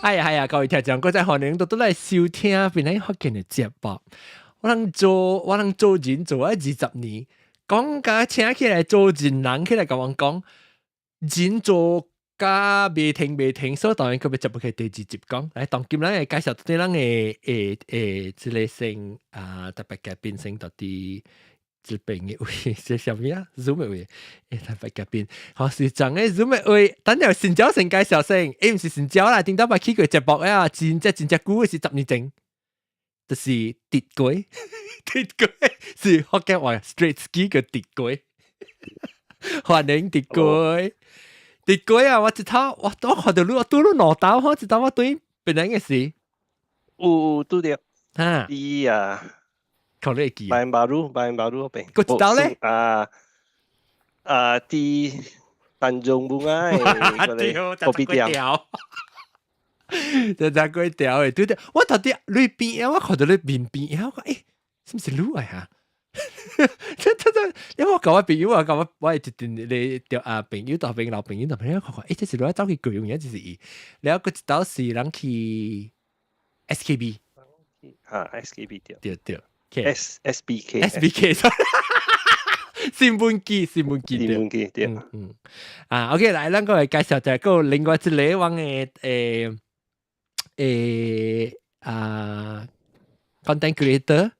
係啊係啊，各位聽眾，各位歡迎都都來收聽邊個福建的節目。我人做人做咗20年，講甲請起來做人人起來共阮講，人做甲袂停袂停，所以當然佢欲節目去第二集講。來，當今咱會介紹對咱的誒誒，這个先啊特別嘉賓先到底這邊的位是啥物啊？Zoom 的位，特別嘉賓，好是講的 Zoom 的位，等下新招先介紹先，毋是新招啦，頂到捌去過節目啊，真正真正久的是10年前。就是跌鬼，跌鬼是福建話 straight ski 個跌鬼，歡迎跌鬼，跌鬼啊！我一頭我都看到你，我拄你兩刀，我一刀我對別人嘅事，有拄著，哈，伊啊，靠你會記， Bayan Baru，Bayan Baru 嗰邊，個一刀咧，啊啊，佇 Tanjung Bungah 的個咖啡店。就就幾條的，對對，我到底你邊啊？我看到你面邊啊，我講是毋是你來哈？這這這，因為我共我朋友啊，共我我一陣你條啊朋友大朋友老朋友大朋友看看，這是你走去過用嘅，就是伊。然後佢一道是人去 SKB，啊 SKB 對，對對 S SBK SBK，新聞機新聞機新聞機對，嗯啊，OK，來，咱過來介紹一個另外一个阮的啊，content creator，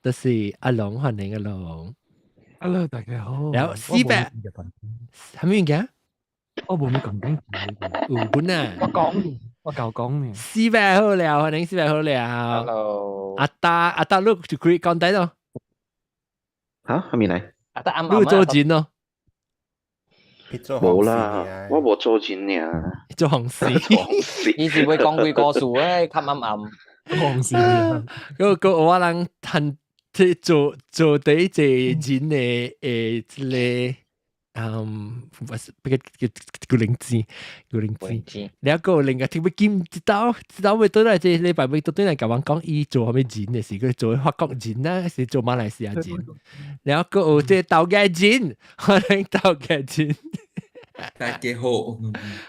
就是阿龍，歡迎阿龍。 Hello，大家好。然後四百，係咩物件？我無咩講緊。有本啊。我講，我舊講呢。四百好了，歡迎四百好了。 Hello。阿達阿達，你就 create content 咯。嚇？係咪嚟？阿達啱你做錢咯。無啦，我無做錢爾。做紅事。伊是會講幾個數咧，較暗暗。紅事。個個我人趁做做第一個人的這个，不是，別個叫叫靈芝，叫靈芝。然後個另外特別兼一道一道欲倒來這禮拜欲倒轉來共阮講，伊做啥物人的是，佢做法國人啊，是做馬來西亞人。然後閣有這頭家人，歡迎頭家人。大家好。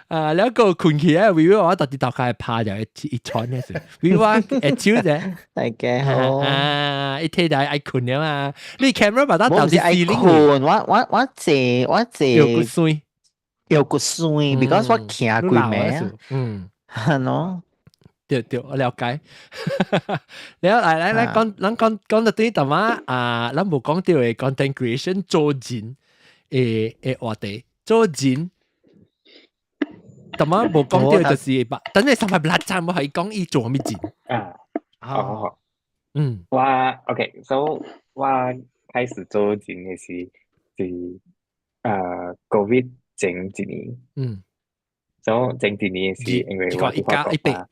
啊，然後閣困起來，微微我到底頭殼拍就一穿的是，微微會手者。大家好。啊，一睇就愛困了嘛。你 camera 把它到底愛困，我坐我坐有骨酸，有骨酸，because 我行規暝。係喏。對對，我了解。然後來來來講，咱講講到對淡仔啊，咱無講到的 content creation 做人的話題。做人，淡仔無講到就是吧，等你三百六站我係講伊做啥物人啊？好好好，我 OK，so 我開始做人的是 COVID 前一年，所以前一年是因為我一九一八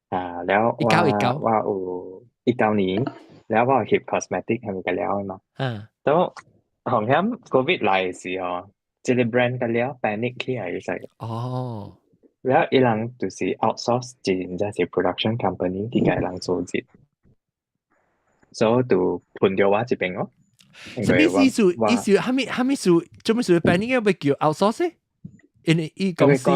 啊，然後一九一九，我有19年，然後我有翕 cosmetic 係咪個了嘛？所以紅險 COVID 來的時候，這个 brand 個了 panic 起來就是，然後伊人就是 outsource 一隻是 production company 去共伊人做這，所以就分著我這邊咯。啥物意思？意思啥物啥物事？做咩事 panic 欲叫 outsource？因為伊公司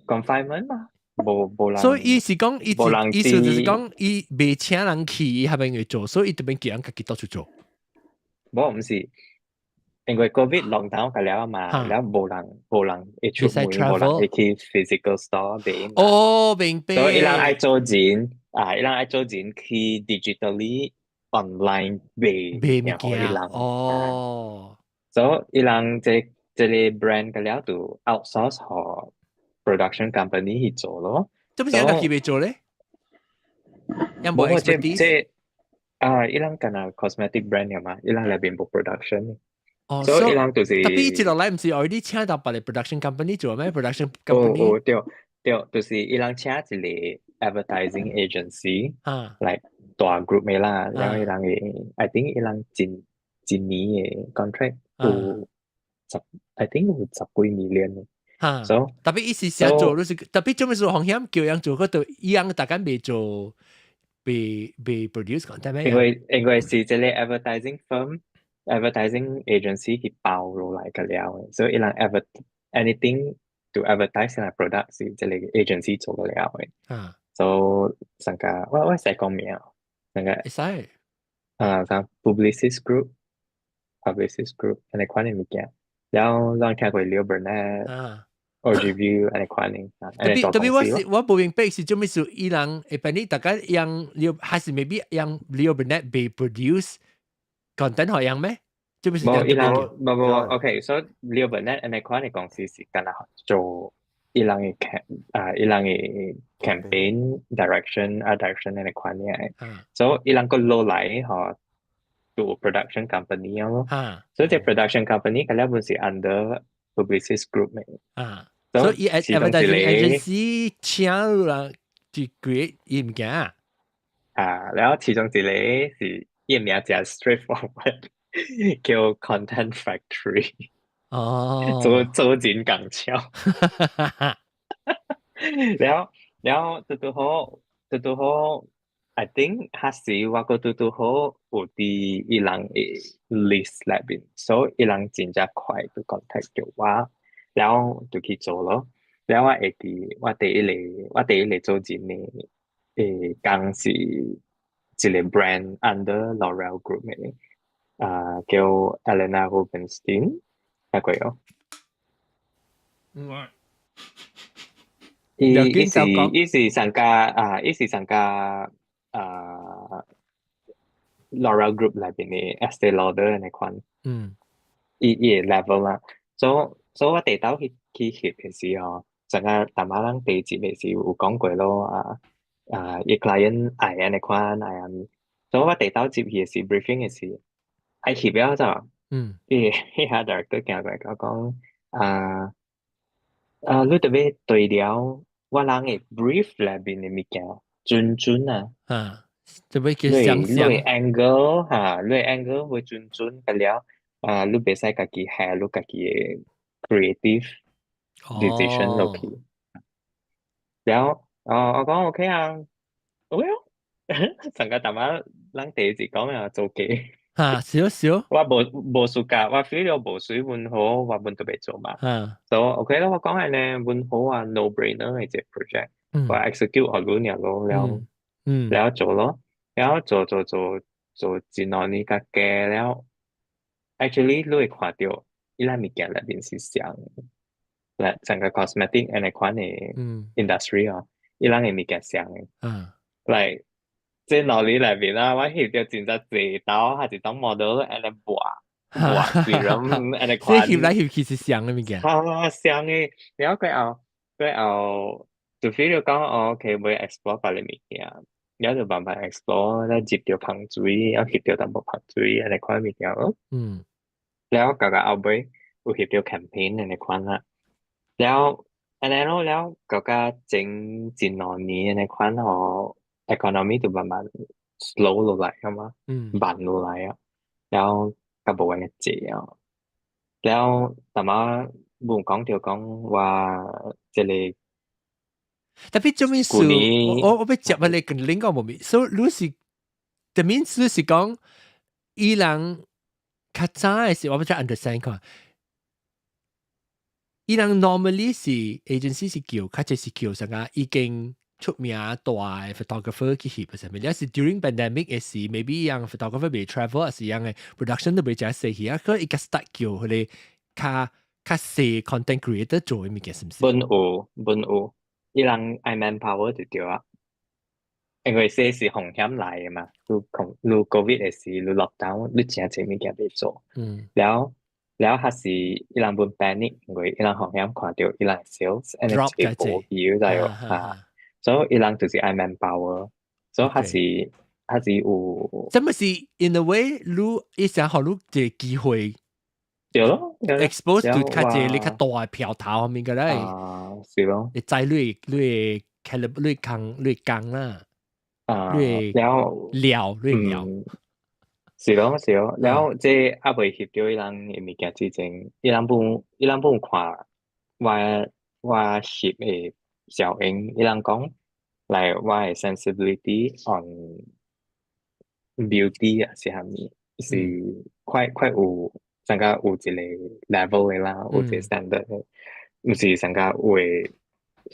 confinement 嘛，無無人。所以伊是講伊意思就是講伊袂請人去伊彼邊去做，所以伊這邊叫人家己到處做。無，毋是。因為 COVID lockdown 個了嘛，了無人會出門，無人會去 physical store 買嘛。哦，明白。所以伊人愛做錢啊，伊人愛做錢去 digitally online 賣，賣物件。哦。所以伊人這个 brand 個了就 outsource 予 production company 去做咯。做咩人家己袂做咧？有無 expertise？這啊，伊人敢若 cosmetic brand 嘛，伊人內邊無 production。哦，所以伊人就是，特別接落來毋是愛你請到別个 production company 做咩？production company？哦，對對，就是伊人請一个 advertising agency，來大 group 的啦，然後伊人的，I think 伊人一年的 contract 有十，I think 有十幾 million 的。哈，所以特別伊是想做，就是特別做咩事風險叫人做，嗰度伊人大家袂做，袂 produce content 咩？因為是這个 advertising firm，advertising agency 去包落來個了，所以伊人 advert anything to advertise 個 product 是這個 agency 做個了嘅。所以上個我使講名，上個會使。啊，啥 Publicis Group，按呢款的物件，然後咱聽過 Leo Burnett、Ogilvy 按呢款的，特別特別我是我無明白是做咩事，伊人一般你大家用 Leo 還是 maybe 用 Leo Burnett 被 produce content 予人咩？做咩事？無，伊人無無，OK，所以 Leo Burnett 按呢款的公司是干焦做伊人的 cam 啊，伊人的 campaign direction 啊 direction 按呢款的，所以伊人閣落來吼做 production company 咯，所以這 production company 佢兩本是 under Publicis Group 嘅。啊，所以 advertising agency 請人去 create 伊物件。啊，然後其中一個是伊名真 straightforward，叫 Content Factory。做做真共巧。然後拄拄好，拄拄好，I think 彼時我閣拄拄好有佇伊人的 list 內面，所以伊人真正快就 contact 著我，然後就去做咯。然後我會記我第一個做人的工是一個 brand under L'Oreal Group 的，啊，叫 Elena Rubinstein，聽過無？嗯。伊是參加啊，伊是參加啊 L'Oreal Group 內面的 Estee Lauder 按呢款，伊的 level 啦，所以我第頭去翕的時候，成個淡仔人第一集的時有講過咯，啊啊，伊 client 愛按呢款愛按呢，所以我第頭接去的時 briefing 的時，愛翕了就，伊彼下 director 行過來共我講，啊啊，你著欲對了我人的 brief 內面的物件準準啊，啊，著欲去想你的 angle 哈，你的 angle 會準準個了，啊，你袂使家己下你家己的 creative decision 落去。然後，哦，我講 OK 啊，OK 哦，成個淡仔人第一次講啊做假。哈，少少。我無暑假，我 feel 到無水阮好，我阮都袂做嘛。所以 OK 咯，我講係呢，阮好啊，no brainer 的一個 project，我 execute 予你爾咯，了了做咯，了做做做做一兩年較加了，actually 你會看著伊咱物件內面是像，來整個 cosmetic 按呢款的 industry 啊，伊咱的物件像的。來，這兩年內面啊，我翕著真正濟刀，還是當 model 按呢抹抹 serum 按呢款。所以翕來翕去是像的物件。啊，像的，了過後過後就 feel 到講哦，OK，欲 explore 別的物件，了就慢慢 explore，了入著香水，了翕著淡薄香水按呢款物件咯。了到到後尾有翕著 campaign 按呢款啦，了按呢咯，了到到前一兩年按呢款吼，economy 就慢慢 slow 落來啊嘛，慢落來啊，了較無按呢濟啊，了淡仔無講著講話這個特別做咩事？我欲接你跟另個無咪，所以你是，這面是是講，伊人較早的時，我欲 understand 看，伊人 normally 是 agency 是叫，較濟是叫啥個已經出名大的 photographer 去翕啥物，抑是 during pandemic 的時，maybe 人 photographer 袂 travel，還是樣的 production 都袂誠細去啊，佢伊個 start 叫彼個較較細 content creator 做的物件，是毋是？本有本有，伊人愛 manpower 就對啊。因為這是風險來的嘛，你控你 COVID 的時，你 lockdown，你真濟物件欲做。了了，還是伊人本 panic，因為伊人風險看著伊人 sales，按呢一個無去就啊，所以伊人就是愛 manpower，所以還是有。這麼是 in a way，你伊想予你一個機會。對咯，expose to 較濟你較大的票頭面個咧。啊，是咯。會知你你你工你工啦。啊，了料你料，是咯是咯，了這猶未翕著伊人的物件之前，伊人本看我翕的效應，伊人講來我的 sensibility on beauty 啊是啥物，是快快有感覺有一個 level 的啦，有一個 standard 的。毋是上較有的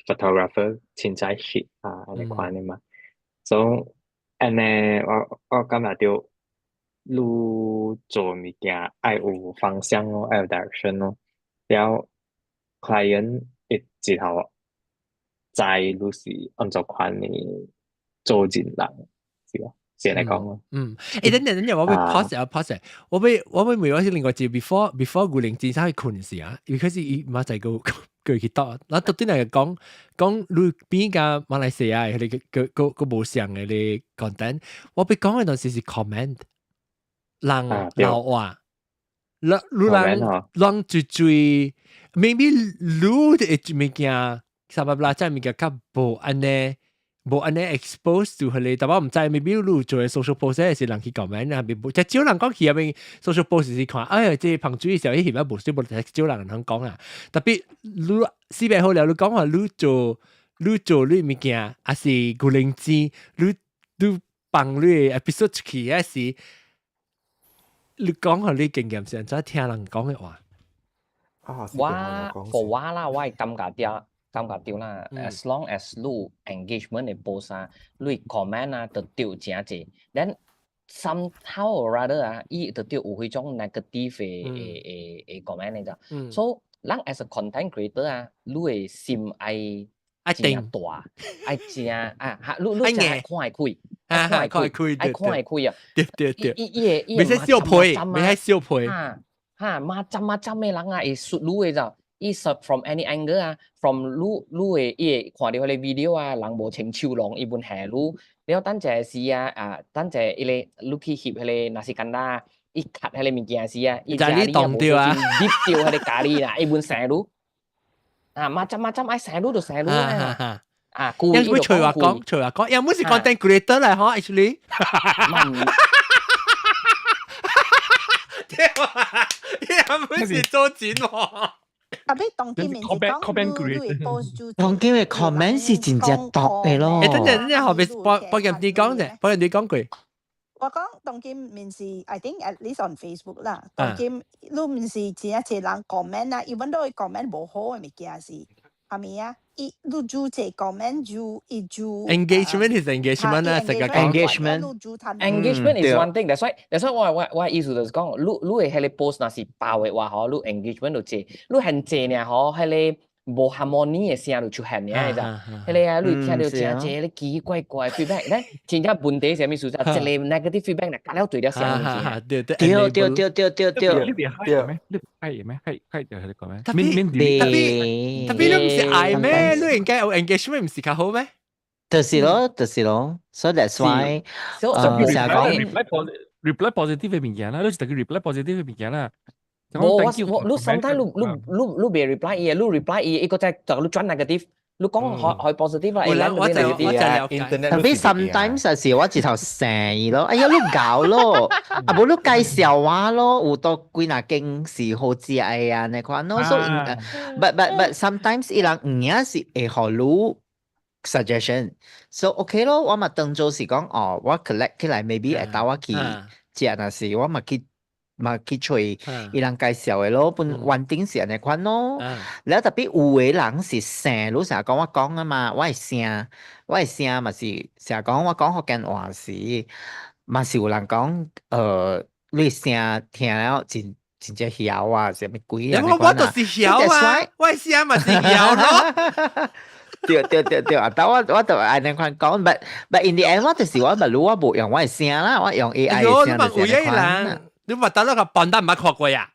photographer 凊彩翕啊，按呢款的嘛。所以按呢，我感覺著你做物件愛有方向咯，愛有 direction 咯。了 client 會一頭知你是按怎款的做人人，是咯，是按呢講咯。嗯，欸，等陣等陣，我欲 pause 啊 pause，我欲問我是另外一個 before 牛靈真去睏時啊，因為佢是伊嘛在個過去倒，咱到底來講講你邊間馬來西亞彼個個個個無相的咧 content，我欲講的當時是 comment，人鬧話，你你人人最最 maybe 你的物件，啥物啦，這物件較無按呢。無按呢 expose to 彼個，但我毋知 maybe 你做 social post 是人去 comment 啊，無，即少人講去入面 social post 是看，哎呀，這個芳水時候伊翕啊無水無，少人通講啊。特別你四百好了，你講話你做你物件，抑是牛靈芝，你放你的 episode 出去，抑是你講予你經驗是按怎聽人講的話？啊，我 for 我啦，我會感覺著。感覺著啦，as long as 你 engagement 的 post 啊，你 comment 啊，就著誠濟，then somehow or rather 啊，伊就著有彼種 negative 的 comment 的咋。所以咱 as a content creator 啊，你的心愛誠大，愛誠啊，哈，你誠愛看會開，愛看會開，愛看會開啊，對對對，伊伊會袂使小批，袂使小批，哈哈，嘛針嘛針的人啊，會術你的咋。伊是 from any angle 啊，from 你會伊會看著彼個 video 啊，人無穿手籠，伊本下你，了等陣時啊，啊，等陣彼個你去翕彼個 nasi kandar，伊 cut 彼個物件時啊，伊食你動著啊，入著彼個咖喱啦，伊本生你，啊，嘛針嘛針愛生你就生你啊，啊，故意就隨話講，隨話講，有冇是 content creator 嚟嗬？Actually，對啊，伊毋是做錢喎。特別當今面是講你會 post 就當今的 comment 是真正毒的咯。欸，等陣等陣，後邊幫幫人哋講啫，幫人哋講句。我講當今面是，I think at least on Facebook 啦。當今你毋是真濟人 comment 啊，even though comment 無好的物件是，係咪啊？伊你做這 comment 就伊就 engagement is engagement 啦，成個 engagement。 Engagement is one thing. That's why 我意思就是講，你的彼個 post 若是爆的話，嗬，你 engagement 就濟，你很濟爾嗬，彼個無 harmony 的聲就出現爾，咋？彼個啊，你聽著誠濟，你奇奇怪怪 feedback，咧真正問題是啥物事？就一個 negative feedback，若加了對了聲物對對對對對對對對。你別嗨咩？你嗨咩？嗨嗨就係你講咩？特別特別你毋是愛咩？你應該有 engagement 毋是較好咩？就是咯，就是咯，所以 that's why，成日講 reply positive 的物件啦，你就佢 reply positive 的物件啦。無我我你 sometimes 你袂 reply 伊，你 reply 伊，伊閣再就你轉 negative，你講可 positive 啦，會咱我就我就了解。特別 sometimes 有時我直頭成伊咯，哎呀你搞咯，啊無你介紹我咯，有多幾若間是好食的啊，那款咯，所以 but sometimes 伊人有影是會予你 suggestion，so OK 咯，我嘛當做是講哦，我 collect 起來，maybe 會帶我去食，若是我嘛去。嘛去揣伊人介紹的咯，本穩定是按呢款咯。了特別有的人是聲，你成日講我講啊嘛，我的聲嘛是成日講我講福建話時，嘛是有人講，你聲聽了真真正曉啊，啥物鬼啊？我我就是曉啊，我的聲嘛是曉咯。對對對對，啊！但我就按呢款講，but in the end 我就是我咪我無用我的聲啦，我用 AI 的聲就是按呢款。你話打那個笨蛋毋捌看過呀？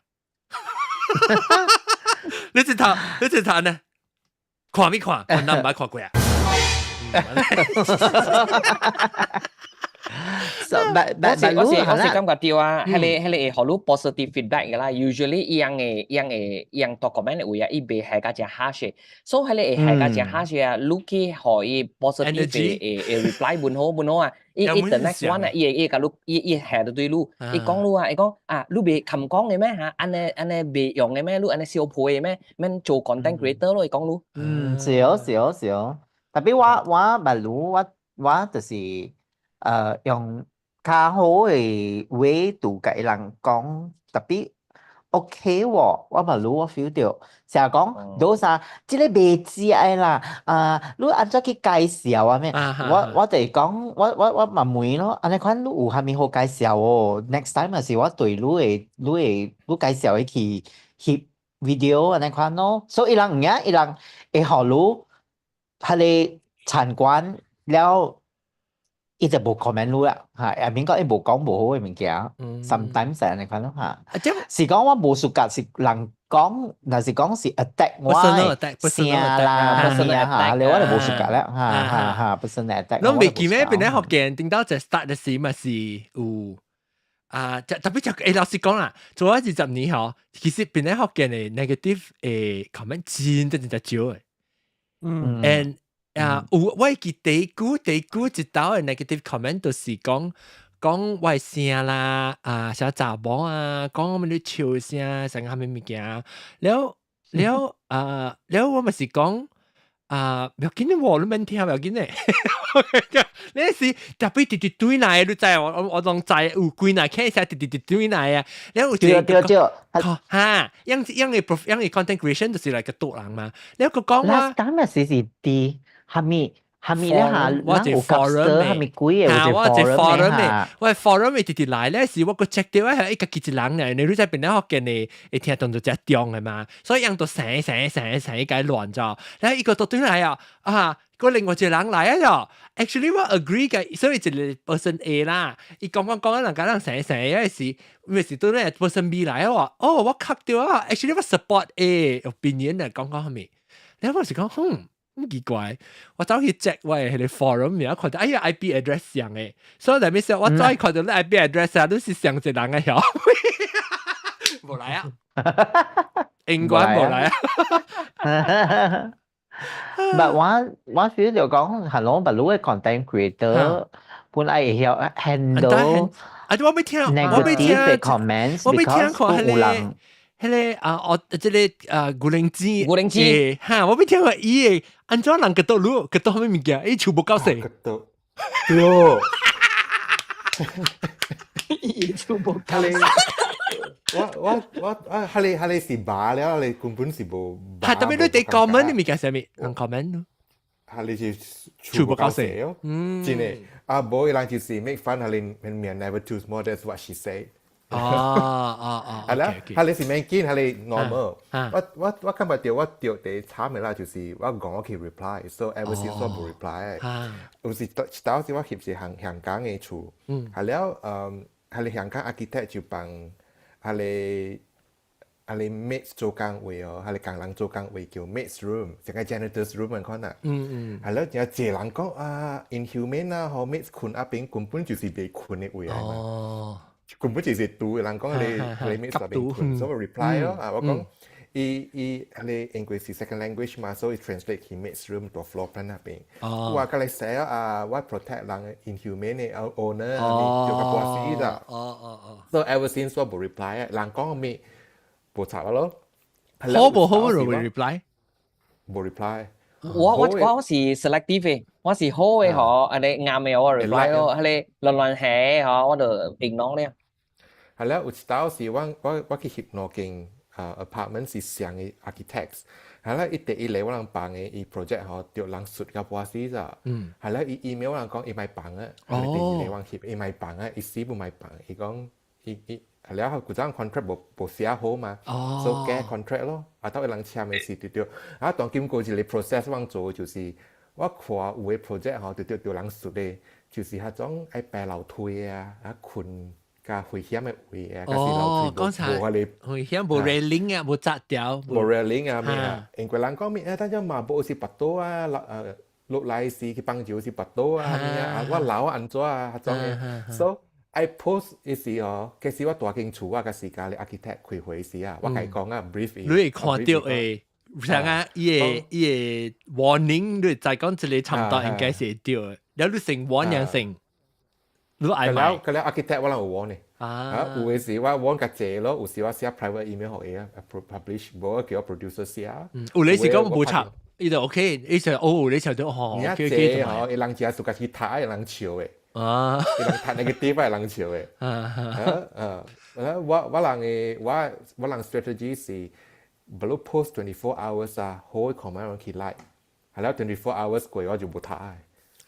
你一頭呢？看沒看？笨蛋毋捌看過呀？ So, but 我是感覺著啊，彼個會予你 positive feedback 的啦。Usually 伊樣會伊樣會伊樣讀 comment 的位啊，伊袂下甲誠 harsh 的，所以彼個會下甲誠 harsh 啊，你去予伊 positive 的 reply 問好問好啊，伊 the next one 啊，伊會伊會共你伊伊下著對你，伊講你啊，伊講啊，你袂含講的咩嚇？按呢按呢袂用的咩？你按呢小批的咩？免做 content creator 咯，伊講你。嗯，是哦是哦是哦，特別我捌如我就是用較好的話度共伊人講，特別 OK 喎，我嘛รู้我 feel 到，成日講多啥，這個袂知愛啦，啊，你按怎去介紹啊咩？我就是講，我嘛問咯，按呢款你有啥物好介紹哦？Next time 若是我對你會你介紹的去翕 video 按呢款咯，所以伊人有影，伊人會予你彼个參觀了。伊就無 comment 你啦，嚇，I mean 講伊無講無好的物件，sometimes 係按呢款咯嚇。是講我無 suka 是人講，若是講是 attack 我的聲啦，咩嚇，你我就無 suka 啦，嚇嚇嚇，personal attack。攏袂記咩？邊咧福建頂到一 start 的時嘛是有啊，特別就老實講啦，做咗20年嗬，其實邊咧福建的 negative comment 真真真少的。And 啊，有我記第久第久一道的 negative comment 就是講講我的聲啦，啊，小查某啊，講我們啲笑聲，成個啥物物件，了了啊，了我咪是講啊，不要緊喎，你免聽，不要緊咧。你是特別直直對來，你知我攏知有幾若 case 直直直對來啊，了有對對對，哈，樣樣的樣的 content creation 就是來個導人嘛，了佢講話 last time 是是佇蝦米蝦米咧嚇，我有 forum 蝦米鬼的，我一 forum 的，我 forum 的直直來咧，是我個 check 到係一個幾一人咧，你你在邊咧學見的會聽當做只中的嘛，所以樣都成成成成一個亂咗，然後一個都對來啊，啊，個另外一個人來啊，actually 我 agree 嘅，所以一個 person A 啦，伊講講講，人家人成成，因為是因為是對咧 person B 來啊，話哦，我 cut 掉啊，actually 我 support A opinion 啊，講講係咪？然後我是講，哼。咁奇怪，我走去 check 我彼个 forum 名，看到哎呀 IP address 上的，所以內面說我再看到你 IP address 啊，都是上一個人的曉，無來啊，永遠無來啊。 But 我 feel 就講係咯，but 你個 content creator 本來會曉 handle 啊！我未聽，我未聽 comments，我未聽過彼个。彼个啊，哦，這个啊，古靈精，古靈精，哈，我未聽過伊個，按怎人結到你，結到啥物物件？伊全部搞死。對，伊全部搞死。我啊，彼个是罷了，你根本是無。係特別你哋 comment 你物件啥物？人 comment 彼个是全部搞死哦，真的。啊，無伊人就是 make fun 彼个面 never too small，that's what she said。哦哦哦，係啦，彼个是免緊，彼个 normal。我感覺到我著第慘的啦，就是我講我去 reply，so ever since 我無 reply。有時當時我翕是香港的厝，係了，彼个香港 architect 就幫彼個 maid 做工位哦，彼個工人做工位叫 maid's room，成個 janitor's room 款啊。係了，有濟人講啊，inhumane 啊，予 maid 睏那邊根本就是袂睏的位來嘛。根本就是毒，人講你你 maid 那邊睏，所以我 reply 咯啊，我講伊彼个 English 是 second language 嘛，所以 translate 去 maid's room 到 floor plan 那邊。我共你寫啊，我 protect 人 inhumane 的 owner，就個博士啦。So ever since 我無 reply，人講咩無插咯。好無好無 reply？無 reply。我是 selective 的，我是好的嗬，按呢啱的我 reply 咯，彼个亂亂起嗬，我就 ignore 了。係啦，有一道是我去翕兩間啊 apartment 是上的 architects，係啦，伊第一嚟我人幫的伊 project 嗬，著人術甲半死咋。係啦，伊 email 我人講伊莫幫啊，第二嚟我翕伊莫幫啊，伊死不莫幫，伊講伊伊係了，古早 contract 無寫好嘛，所以改 contract 咯，啊，到伊人簽的時對對，啊，當經過一個 process 我做就是我看有的 project 吼，對對對人術的，就是彼種愛爬樓梯啊，啊睏較危險的位啊，較是樓梯無無彼个危險無 railing 啊，無紮條，無 railing 啊咩啊，因為人講咩啊，等陣嘛無是腹肚啊，落來時去幫手是腹肚啊咩啊，我老按怎啊，彼種的，so I post 伊時哦，其實我大間厝我甲時間咧 architect 開會時啊，我共伊講啊 brief 伊。你會看到的，啥啊？伊個 warning，你會知講這個差唔多應該是會對的，了你先 warn 樣先，你愛買。了了 architect 我人有 warn 的。啊，有的時我 warn 較濟咯，有時我寫 private email 予伊啊，publish，無叫我 producer 寫。有你是講無插，伊就 OK，伊就哦，你就哦，你啊濟吼，伊人食自家去讀，伊人笑的。啊，伊人讀 negative 係人笑嘅。啊啊，我人 strategy 是，不如 post 24 hours 啊，好嘅 comment 人去 like，係啦，24 hours 過我就無讀。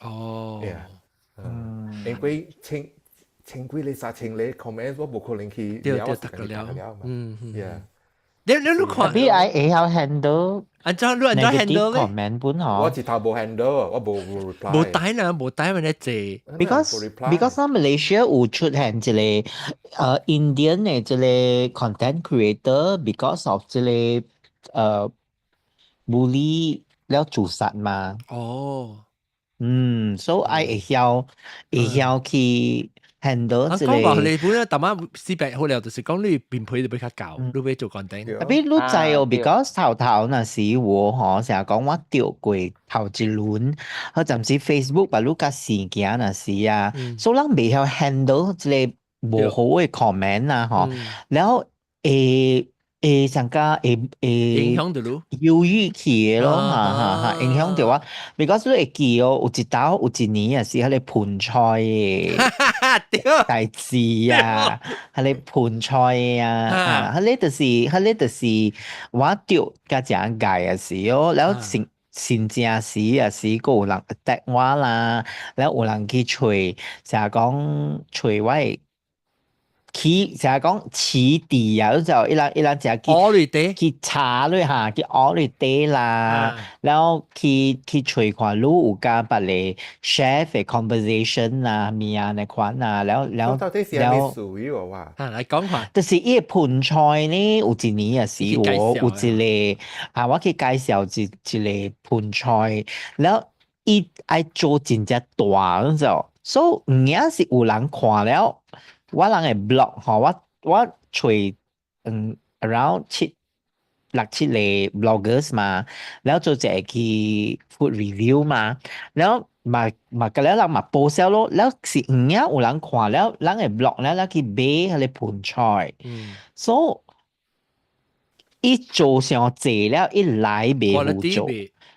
哦。嗯，因為千千幾個三千個 comment 我無可能去了，對對，了嘛。Yeah。你看，特別愛會曉 handle 按怎你按怎 handle 咧？comment 本嗬，我一頭無 handle，我無 reply。無帶啦，無帶咪咧濟。 Because Malaysia 有出現一個Indian 的這個 content creator，because of 這個bully 了自殺嘛。哦。嗯，所以愛會曉去 handle 這個。講話你本來淡仔四百好了，就是講你面皮就比較厚，你欲做 content。特別你知哦，because 頭頭若時我吼，成日講我著過頭一輪，好陣時 Facebook 把你較事件若時啊，所以人袂曉 handle 這個無好的 comment 啊，吼，然後會上加會影響到你，憂鬱去的咯，哈哈哈，影響到我。because 你會記哦，有一道有一年也是彼個盆菜的代誌啊，彼個盆菜的啊，啊，彼個就是我著甲誠𠢕的時哦，然後成真正時也是閣有人 attack 我啦，然後有人去揣，成日講揣我的。去成日講起底啊，就伊人成日去去查落哈，去學落底啦，然後去揣看你有佮別个 chef 的 conversation 啊，物啊那款啊，然後然後到底是啥物屬於我話？啊，來講下。就是伊个盆菜呢，有一年也是我有一個啊，我去介紹一個盆菜，然後伊愛做真正大，你知無？所以有影是有人看了。我人的 blog 吼，我揣around 七六七個 bloggers 嘛，然後做一個去 food review 嘛，然後嘛嘛個了人嘛 post 咯，然後是有影有人看了，人的 blog 了，了去買彼个盆菜，所以伊做傷濟了，伊來袂好做。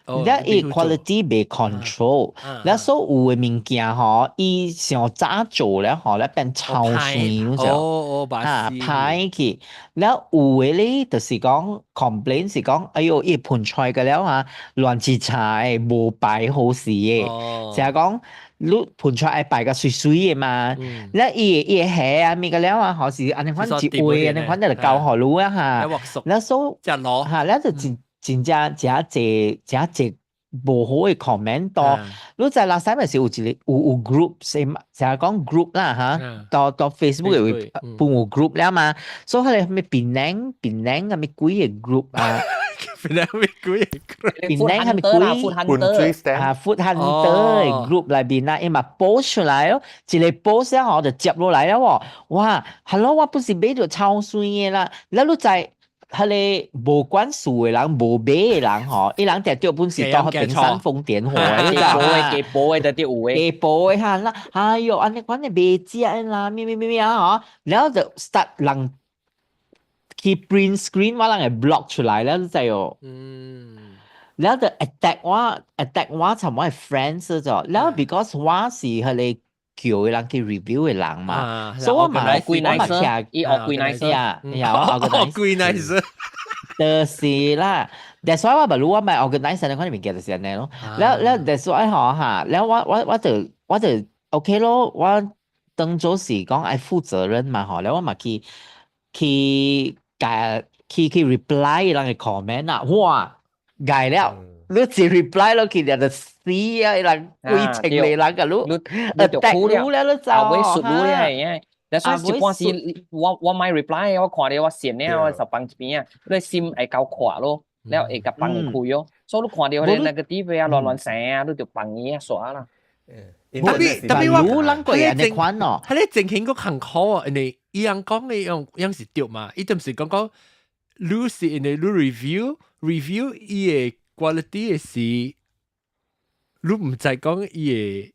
了伊 quality 袂 control，了所有的物件吼，伊傷早做了吼，了變臭酸，就啊歹去。了有的咧，就是講 complain 是講，哎喲，伊盆菜個了啊，亂七叉的，無擺好勢的，成日講你盆菜愛擺個媠媠的嘛，了伊會蝦啊物個了啊，吼是按呢款一位，按呢款就交予你啊哈，了所以哈，了就真。真正誠濟誠濟無好的 comment 到，你知 last time 是有一個有 group，是成日講 group 啦哈，到 Facebook 會分有 group 了嘛，所以彼個啥物檳榔檳榔啥物鬼的 group 啊，檳榔啥物鬼的 group，檳榔啥物鬼啊，food hunter 的 group 內面啊，伊嘛 post 出來哦，一個 post 吼就接落來了喎，哇，hello 我不是買著超媠的啦，了你知。彼个無關事的人，無買的人吼，伊人定著本是當彼邊煽風點火，你知無的，加報的就有的，加報的哈，那哎喲，按呢款的袂食的啦，咩咩咩咩啊吼，然後就 start 人去 print screen 我人會 block 出來了，你知哦。然後就 attack 我，attack 我同我的 friends 咗，然後 because 我是彼个叫的人去 review 的人嘛，所以我嘛我嘛徛，伊 organizer 呀，呀，我 organizer，就是啦。That's why 我咪我咪 organize 那款物件就是按呢咯。了了，that's why 吼哈，了我就 OK 咯，我當做是講愛負責任嘛吼，了我嘛去 reply 人的 comment 啊，哇，𠢕了。你一 reply 落去就死啊！人幾千個人共你，attack 你了，你走。啊，會術你咧，但所以一般時我莫 reply，我看著我線了，我就放一邊啊。你心會夠闊咯，了會共放開咯。所以你看著彼個 negative 啊，亂亂聲啊，你就放伊啊煞啦。特別特別我，人過按呢款哦，彼個情形閣艱苦哦，因為伊人講的樣樣是對嘛，伊就是講講，你是因為你 review 伊的 quality 的是，你毋知講伊的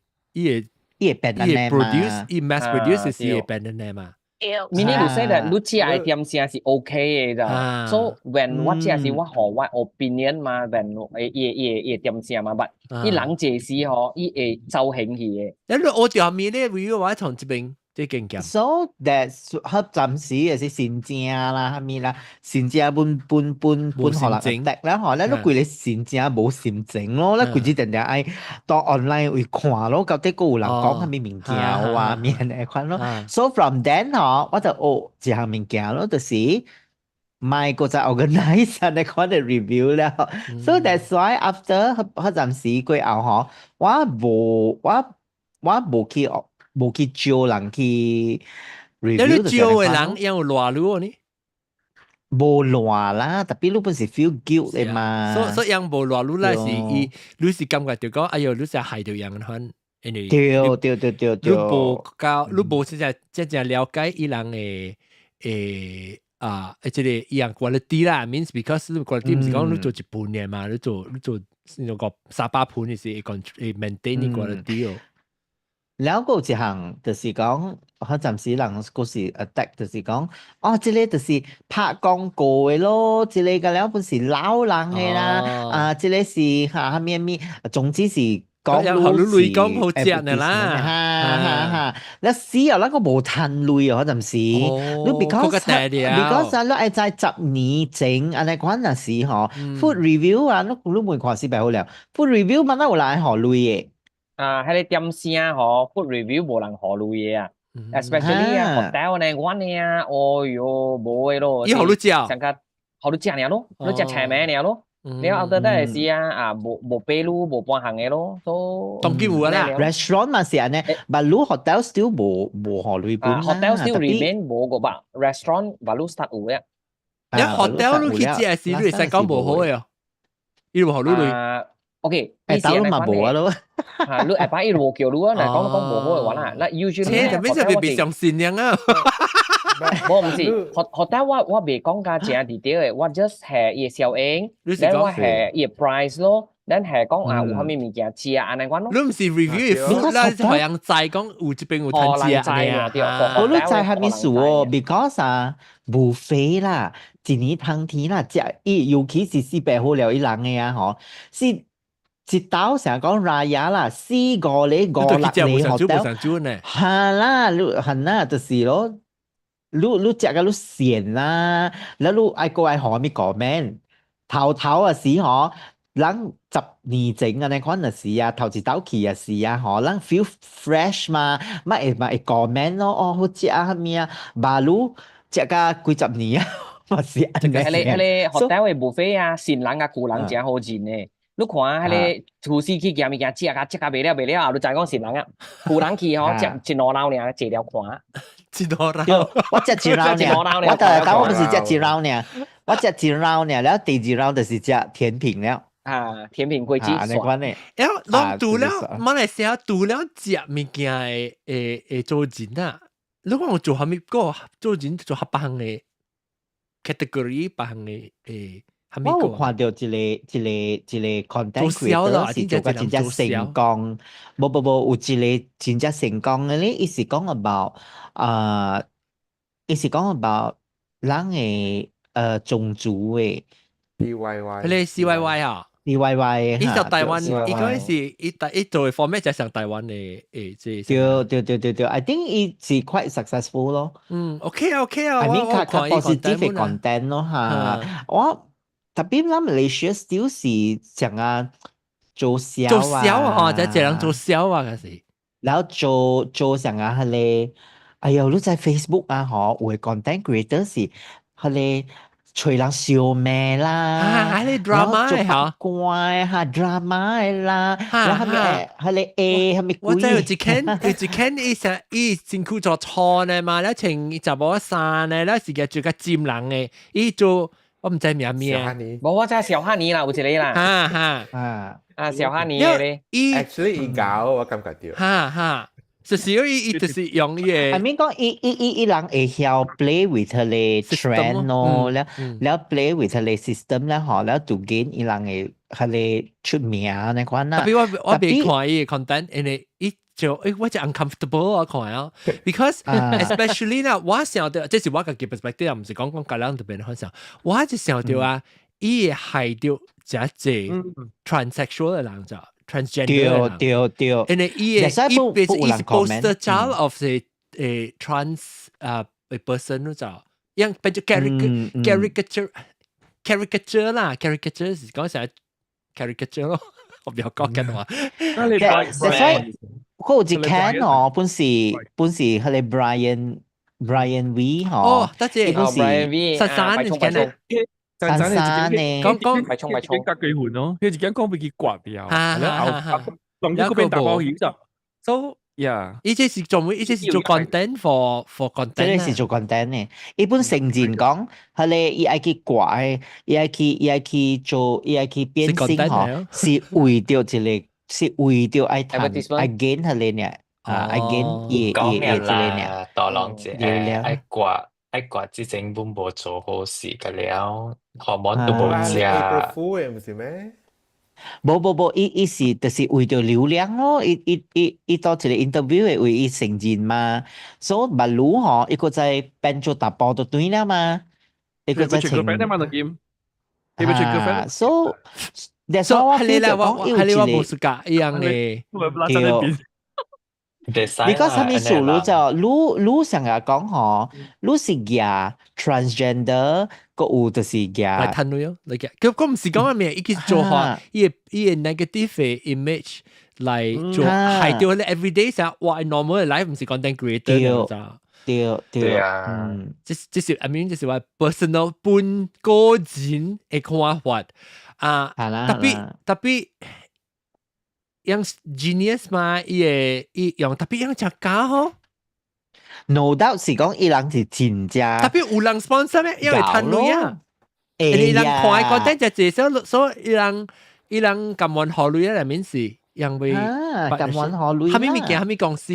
伊會變伊的 produce 伊 mass produce 是會變按呢嘛？ Meaning to say that 你食的點聲是 OK 的咋？So when 我食是我予我 opinion 嘛，when 伊點聲嘛，but 伊人這時吼，伊會走興去的。你學條面咧，review 我從這邊這經驗。 So that 合暫時也是善正啦，蝦米啦，善正本本本本可能得啦，嗬，咧你規個善正無心情咯，你規日定定愛到 online 會看咯，到底閣有人講蝦米物件啊，面會款咯。So from then 嗬，我就學一項物件咯，就是莫閣再 organize 你款的 review 了。So that's why after 彼陣時過後嗬，我無去招人去 review。你招的人有賴你呢？無賴啦，tapi 你本是 feel guilt 的嘛。所以人無賴你啦，是伊，你是感覺就講，哎喲，你是害到人款，因為對對對對對，你無夠，你無真正真正了解伊人的啊，這個伊人 quality 啦，means because 你 quality 毋是講你做一半嘅嘛，你做那個300盤是會 maintain quality 哦。了個一項就是講，我暫時人嗰時 attack 就是講，哦，這個就是拍廣告的咯，這個個了本是老人的啦，啊，這個是哈咩咩，總之是講你講好食的啦，哈哈哈，你死啊，咱個無趁鐳啊，嗰陣時，你 because 啊，你愛在10年前，按呢款若是吼，food review 啊，你袂看死白好了，food review 嘛，哪有人愛予鐳的？啊，彼個點聲吼，food review 無人予鐳的啊，especially 啊 hotel 呢，阮的啊，哦喲，無的咯。伊予你食？上較予你食爾咯，你食菜名爾咯。了後頭底是啊，啊，無爬路，無半項的咯，都。當今有啊啦，restaurant 嘛是按呢，but 你 hotel still 無予鐳本 hotel still remain 無個吧，restaurant 吧你 start 有嘅。你 hotel 你去食時，你會使講無好的哦，伊無予你鐳。 OK，兜嘛無啊咯。嚇，你下擺伊無叫你啊，若講講無好的話啦，那 usually 這咩就別相信樣啊？無毋是，hotel 我袂講甲誠 detail 的，我 just 係伊的效應，then 我係伊的 price 咯，then 係講啊有啥物物件食按呢款咯。你毋是 review food 啦，予人知講有這邊有通食啊？我你知蝦米事哦？Because 啊，buffet 啦，一年通天啦，食伊尤其是四百好料伊人的啊吼，是。一兜成講 Raya 啦，四五個五六個 hotel，係啦，你係啦，就是咯，你食甲你跣啦，了你愛閣愛予啥物 comment，頭頭啊時吼，人10年前按呢款就是啊，頭一兜去啊是啊，吼，人 feel fresh 嘛，嘛會嘛會 comment 咯，哦好食啊，啥物啊，吧你食甲幾十年啊，嘛是按呢。彼個 hotel 的 buffet 啊，新人佮舊人誠好認的。你看彼個廚師去夾物件，食甲食甲袂了袂了，你知講是人啊？舊人去吼，食一兩撈爾，坐了看。一兩撈，我食一 round 爾，我但我毋是食一 round 爾，我食一 round 爾，了第二 round 就是食甜品了。啊，甜品果汁。按呢款的。欸，攏除了馬來西亞除了食物件的會做人啊，你講有做啥物個做人做較別項的 category 別項的會。我有看著一個 content creator 是做甲真正成功，無無無，有一個真正成功的咧，伊是講 about 啊，伊是講 about 人的種族的 CYY，彼個 CYY 啊，CYY，伊就台灣，伊講是伊台伊做的 format 就像台灣的這。對對對對對，I think 伊是 quite successful 咯。嗯，OK OK 啊，I mean 較較 positive content 咯嚇，我。tapi 咱 Malaysia still 是像啊做銷做銷啊，吼，這人做銷啊，可是。然後做做像啊，彼個，哎喲，你在 Facebook 啊，吼，有的 content creator 是彼個揣人相罵啦，啊，彼個 drama 的嚇，怪哈 drama 的啦，然後彼個彼個 A 彼個我知有一間有一間伊成伊身軀做錯呢嘛，了穿查某衫呢，了是個做較尖人的，伊做。我毋知名咩。無，我知小哈尼啦，有一個啦。哈哈啊，小哈尼咧。伊 actually 伊搞我感覺著。哈哈，就是伊就是用伊個。 I mean 講伊人會曉 play with 彼個 trend 咯，了了 play with 彼個 system 了吼，了 to gain 伊人的彼個出名按呢款啦。 tapi 我未看伊個 content，因為伊就我就 uncomfortable 啊，看啊，because especially 啦，我想到這是我家己 perspective，毋是講講家人特別分享，我就想到啊，伊會害著誠濟 transsexual 的人就 transgender 對對對，因為伊的伊變伊是 poster child of the trans 啊 person 咯就，樣變做 caricature 啦，caricature 是講啥 caricature 咯，我不要講緊話。所以佢有一間哦，本是彼个 Brian Wee 嗬。哦，得謝。本是 Brian Wee，實山你見啊？山山呢？講講咪衝咪衝，隔幾換咯，佢一間講俾佢刮掉，然後當咗嗰邊打包險就，so yeah，伊這是做咩？伊這是做 content for content。這個是做 content 呢。伊本承認講，彼个伊愛去刮的，伊愛去做，伊愛去變性嗬，是為著一個，是為著愛趁愛 gain 彼个呢，啊，愛 gain 伊伊這個呢。大人一愛刮愛刮之前本無做好事個了，荷爾蒙都無食。 April Fool 毋是咩？無無無，伊是就是為著流量咯，伊到一個 interview 的位，伊承認嘛，所以馬路吼，伊閣再變做查埔就對了嘛，伊閣再穿。啊，所以，所以我係啦，我係你我無暑假一樣嘅。對。你講啥物事？你就你成日講吼，你是舉 transgender，閣有就是舉。來趁鐳哦，來舉。佢佢毋是講咩，伊去做話，伊個 negative image 來做，害著你 everyday 成哇 normal life 毋是 content creator 對對啊，這是 I mean 這是我 personal 本個人的看法啊，特別。樣 genius 嘛，伊會伊用特別樣食假吼。 No doubt 是講伊人是真正，特別有人 sponsor 咩？因為趁鐳啊，伊人看個等就至少所以伊人甘願予鐳啊，內面是因為甘願予鐳，啥物物件，啥物公司？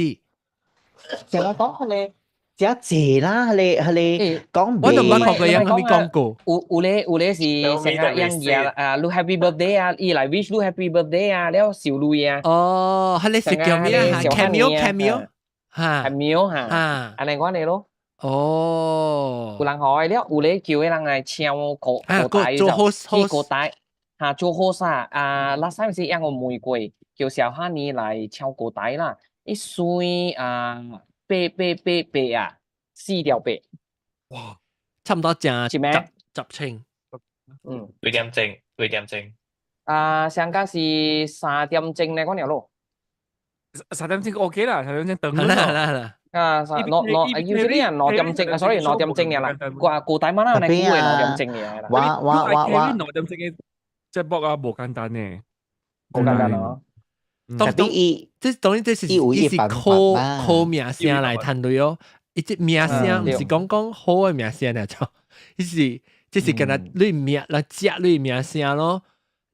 成日講彼个真濟啦，彼个彼个講我都毋捌看過樣啥物廣告。有咧是成日樣嘢啊，你 Happy Birthday 啊，伊來 wish 你 Happy Birthday 啊，了收鐳啊。哦，彼个是叫咩啊？Cameo Cameo 嚇，Cameo 嚇，按呢款的咯。哦，有人予了，有咧叫彼人來唱歌歌台做 host 去歌台嚇做 host 啊，啊，last time 是樣個玫瑰叫小哈尼來唱歌台啦，伊算啊八八八八啊，4條八，哇，差唔多成10千，嗯，幾點鐘？幾點鐘？啊，上加是3點鐘咧，嗰條咯。 3點鐘 OK 啦，3點鐘等啦啦啦。啊，兩兩，usually 啊2點鐘啊，sorry 2點鐘啦，古古代嘛啦，你估係2點鐘嘅啦。我我我我 2點鐘嘅節目啊，無簡單呢，無簡單咯。當當這當然這是伊是靠靠名聲來趁鐳哦，伊這名聲毋是講講好的名聲來做，伊是這是敢若你名來食你名聲咯。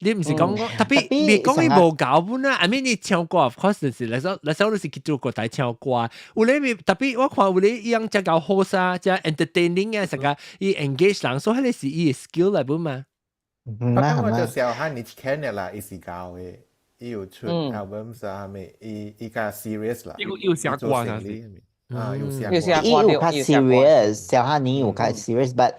你毋是講講，特別別講伊無搞本啊！I mean 你唱歌，of course 是來說來說你是去做歌台唱歌，有咧特別我看有咧伊樣遮𠢕好啊，遮 entertaining 啊，成個伊 engage 人，所以彼個是伊的 skill 來本嘛。不過我就小漢你聽嘅啦，伊是𠢕的，伊有出 album 啥物，伊較 serious 啦。伊有寫歌啊，啊，有寫歌。伊有較 serious，小漢你有較 serious，but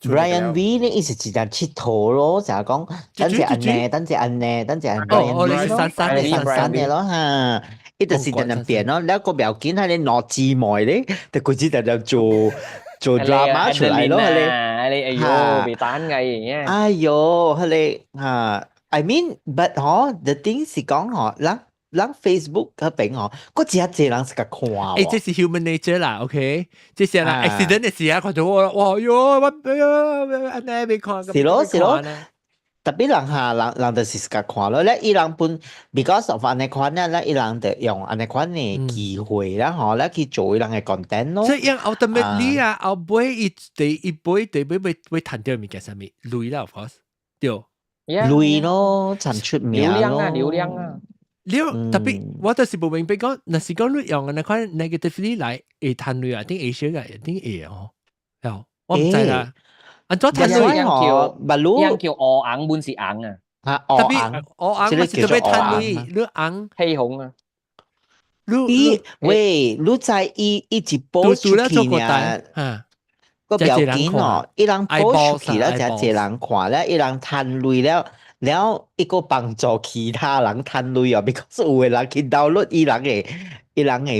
Brian V 呢，伊是一隻𨑨迌咯，成日講等陣按呢，等陣按呢，等陣按 Brian V 咯，散散的咯嚇，伊就是定定變咯，了個不要緊，彼个兩姊妹咧，就開始定定做做 drama 出來咯，彼个，哎喲，袂單嘅，哎喲，彼个嚇，I mean but 嗬，the thing 是講嗬，人 Facebook 嗰邊嗬，閣真濟人是共看喎。欸，這是 human nature 啦，OK？這是啦，accident 的時啊，看到我，哇喲，我哎呀，按呢欲看。是咯是咯，特別人嚇，人就是共看咯。咧伊人本 because of 按呢款咧，咧伊人就用按呢款的機會啦，嗬，咧去做伊人的 content 咯。所以ultimately 啊，後尾伊第一尾第尾會會趁著物件啥物？鐳啦，of course，對。鐳咯，趁出名流量啊，流量啊。你特別我就是無明白講，若是講你用按呢款 negatively 來會趁鐳啊，定會少個，定會哦。哦，我毋知啦。按怎趁鐳？叫，樣叫烏紅，本是紅啊。啊，特別烏紅，我是特別趁鐳，你紅黑紅啊。伊喂，你知伊一直 post 出去呢？個表件哦，伊人 post 出去了，誠濟人看了，伊人趁鐳了，了伊閣幫助其他人趁鐳哦，because 有的人去 download 伊人的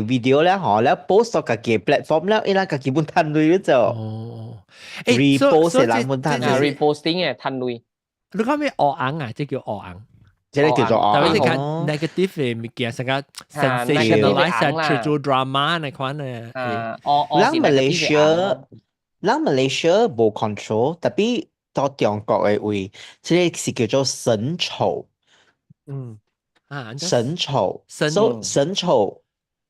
video 了吼，了 post 到家己 platform 了，伊人家己本趁鐳了就。哦， repost 的人本趁鐳。 reposting 嘅趁鐳。你講咩惡紅啊？這叫惡紅。這個叫做惡但係你看 negative 嘅物件，成個 sensationalize 做 drama 那款咧。啊，咱馬來西亞，咱馬來西亞無 control，特別到中國的位，這個是叫做審醜。審醜，所審醜，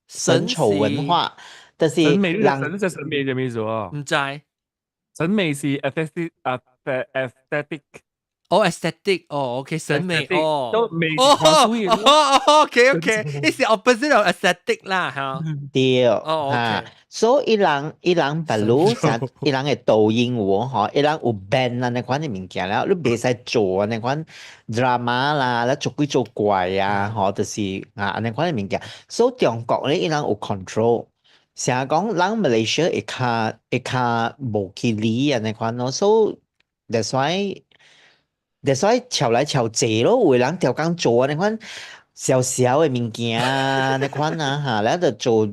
審醜文化，就是審美。人這審美什麼意思啊？毋知。審美是 aesthetic 啊，aesthetic。哦，aesthetic，哦，OK，審美，哦，都美，哦哦，OK OK，呢是 opposite of aesthetic 啦，嚇。對，哦，OK。所以伊人伊人別路，伊人的抖音有吼，伊人有 ban 啊，那款的物件了，你袂使做啊，那款 drama 啦，咧做鬼做怪啊，吼，就是啊，那款的物件。所以中國咧，伊人有 control，成日講咱馬來西亞會較無去理啊，那款咯，所以 that's why 吵來吵去咯，有的人調工做啊，那款小小的物件啊，那款啊嚇，咧就做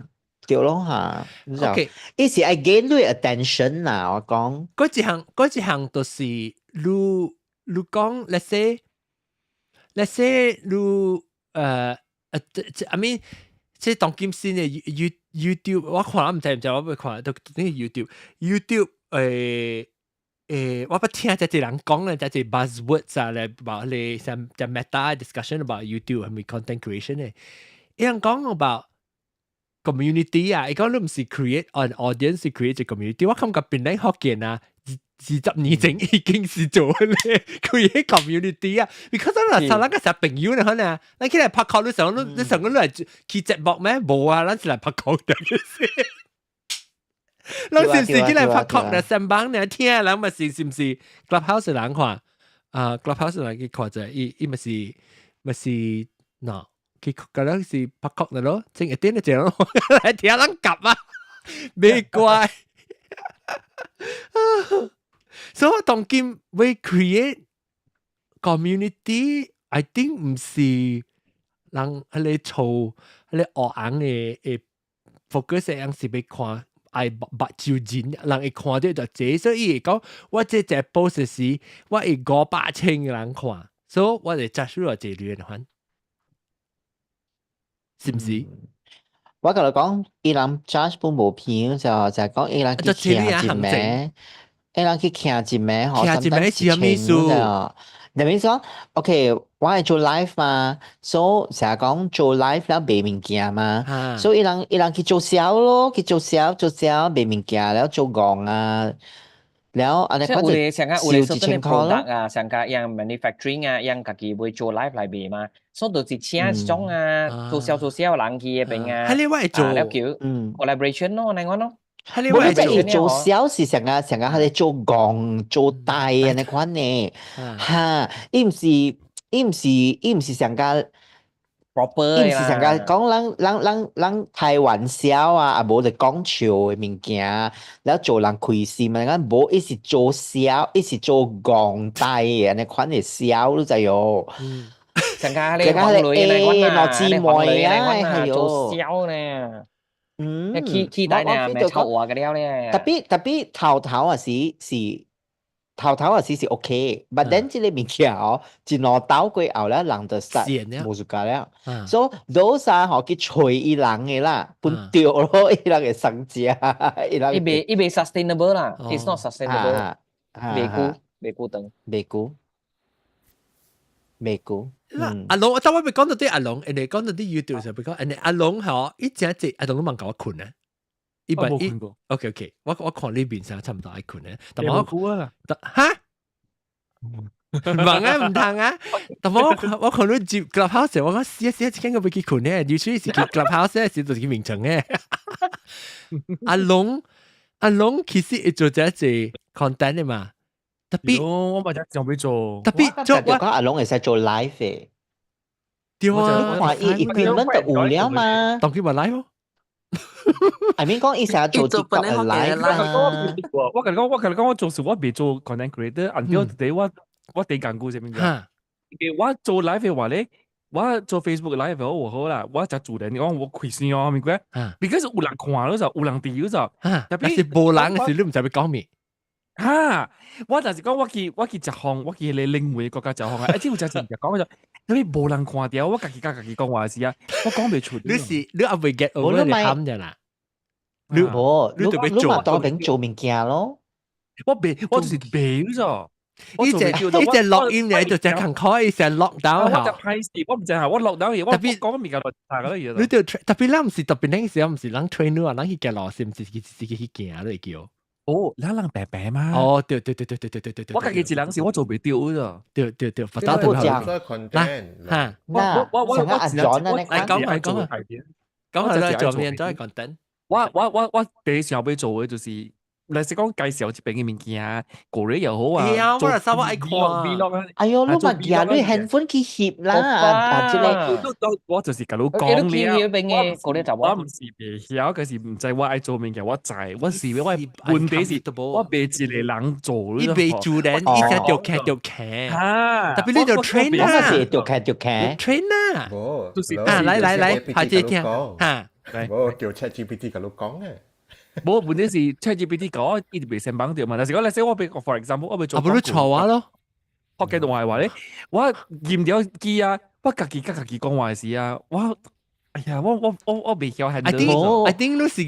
對咯嚇。 OK，伊是愛 gain 你 attention 啦，我講。嗰一項就是你講，let's say 你I mean，即當今新的 YouTube，我看毋知毋知，我未看，都那個 YouTube，我捌聽這濟人講咧，這濟 buzzwords 啊，咧，about 咧，像像 meta discussion about YouTube 係咪 content creation 咧？伊人講 about community 啊，伊講你毋是 create an audience，是 create 一個 community。我感覺檳榔福建啊，20年前已經是做咧 create community 啊。because 咱若咱個成朋友咧，可能咱起來拍 call，你想你你想講你來去節目咩？無啊，咱是來拍 call 的。咱是毋是起來拍 call 咧？上班咧聽，人嘛是是毋是 Clubhouse 人看啊？Clubhouse 人去看者，伊嘛是喏。佢覺得是拍 call 的咯，正一點就這樣來聽人夾啊，沒怪。所以我當今為 create community，I think 毋是人彼個嘈，彼個惡紅的 focus 樣是欲看愛目睭人，人會看著就這，所以伊會講我這隻 post 時，我會500千個人看，所以我會接受偌濟人款，是毋是？我共你講，伊人 charge 本無便就就係講伊人去徛一暝，伊人去徛一暝，吼，徛一暝是啥物意思？就咪說，OK，我係做 live 嘛，所以成日講做 live 了賣物件嘛，所以伊人去做銷咯，去做銷做銷賣物件了做戇啊，了按呢款就收1000塊咯。啊，上個樣 manufacturing 啊，樣家己會做 live 來賣嘛，所以就是請一種啊，做銷做銷人去嗰邊啊，係你我會做，了叫 collaboration 咯，按呢款咯。無你這伊做銷是上個上個佢哋做戇做大按呢款呢，哈，伊毋是上個 proper 伊毋是上個講咱開玩笑啊，啊無就講笑的物件，了做人開心嘛，咱無伊是做銷，伊是做戇大的按呢款的銷，你知喲？上個你黃雷那款啊，姊妹啊，係做銷呢。起底呢，咪臭話嘅了咧。特別頭頭啊是是頭頭啊是是 OK，but then 這個物件哦，一兩斗過後咧，人就 start 無 suka 了。所以 those 啊吼去揣伊人的啦，本著咯，伊人會生食，伊人。伊袂 sustainable 啦，it's not sustainable，袂久袂久長，袂久，袂久。阿龍，但我未講到啲阿龍，人哋講到啲 YouTube 時候，講人哋阿龍嗬，伊真濟阿龍都問夠我困啊。伊本伊 OK OK，我看呢邊啥差唔多愛困咧，但我哈？唔啊，唔通啊！但我看你接 Clubhouse，我講試一試一間個欲去睏咧，尤其是去 Clubhouse 咧，是就是去眠床嘅。阿龍其實會做這濟 content 的嘛，特別我嘛只想欲做，特別做我講阿龍會使做 live 嘅。對啊，你看伊 equipment 就有了嘛。當佢咪 live 咯。 I mean 講伊成日做 TikTok 嘅 live 啦。我跟你講，我做事我未做 content creator，until today 我地講故事物件。我做 live 嘅話咧，我做 Facebook live 好好啦，我就做人講我開心哦，明白？because 有人看咯就，有人睇就，特別是無人時，你唔知欲講咩。哈！我就是講我去食飯，我去迄個靈媒國家食飯啊！啊，這有隻真講就，特別無人看著，我家己佮家己講話時啊，我講袂出。你是你猶未 get over 你喊啫啦？你無，你你嘛當邊做物件咯？我袂，我就是袂咗。伊隻錄音嚟就隻近開，成 lock down 我就歹勢，我唔知係我 lock down 嘢，我講物件就查嗰啲嘢。你就特別咱唔是特別那時候唔是人 train 你啊，人去行路是唔是自己自己去行你叫？哦，咱人白白嘛。哦，對對對對對對對對對。我家己一人是我做袂著咋。對對對，佛打對對。嚇，我我我我阿 John 嚟講嚟講啊，講下啦，做咩做 content？我第一想欲做嘅就是，嚟是講介紹這邊嘅物件，過嚟又好啊。我嚟我愛看。哎喲，你嘛夾你 handphone 去翕啦，啊，這個。我就是共你講了。我我唔是袂曉，可是毋知我愛做物件，我知，我是我問題是，我袂一個人做。伊袂做人，伊才著騎著騎。特別你就 train 啦。我是著騎著騎。 train 啦。就是啊，來來來，下次聽嚇。無叫 ChatGPT 共你講嘅。無問題是 ChatGPT 講，伊就袂先綁著嘛。但是講，例如我俾 for example，我欲做。啊，無你錯我咯。福建話話咧，我驗掉機啊，我家己佮家己講話時啊，我哎呀，我袂曉 I think I think 你是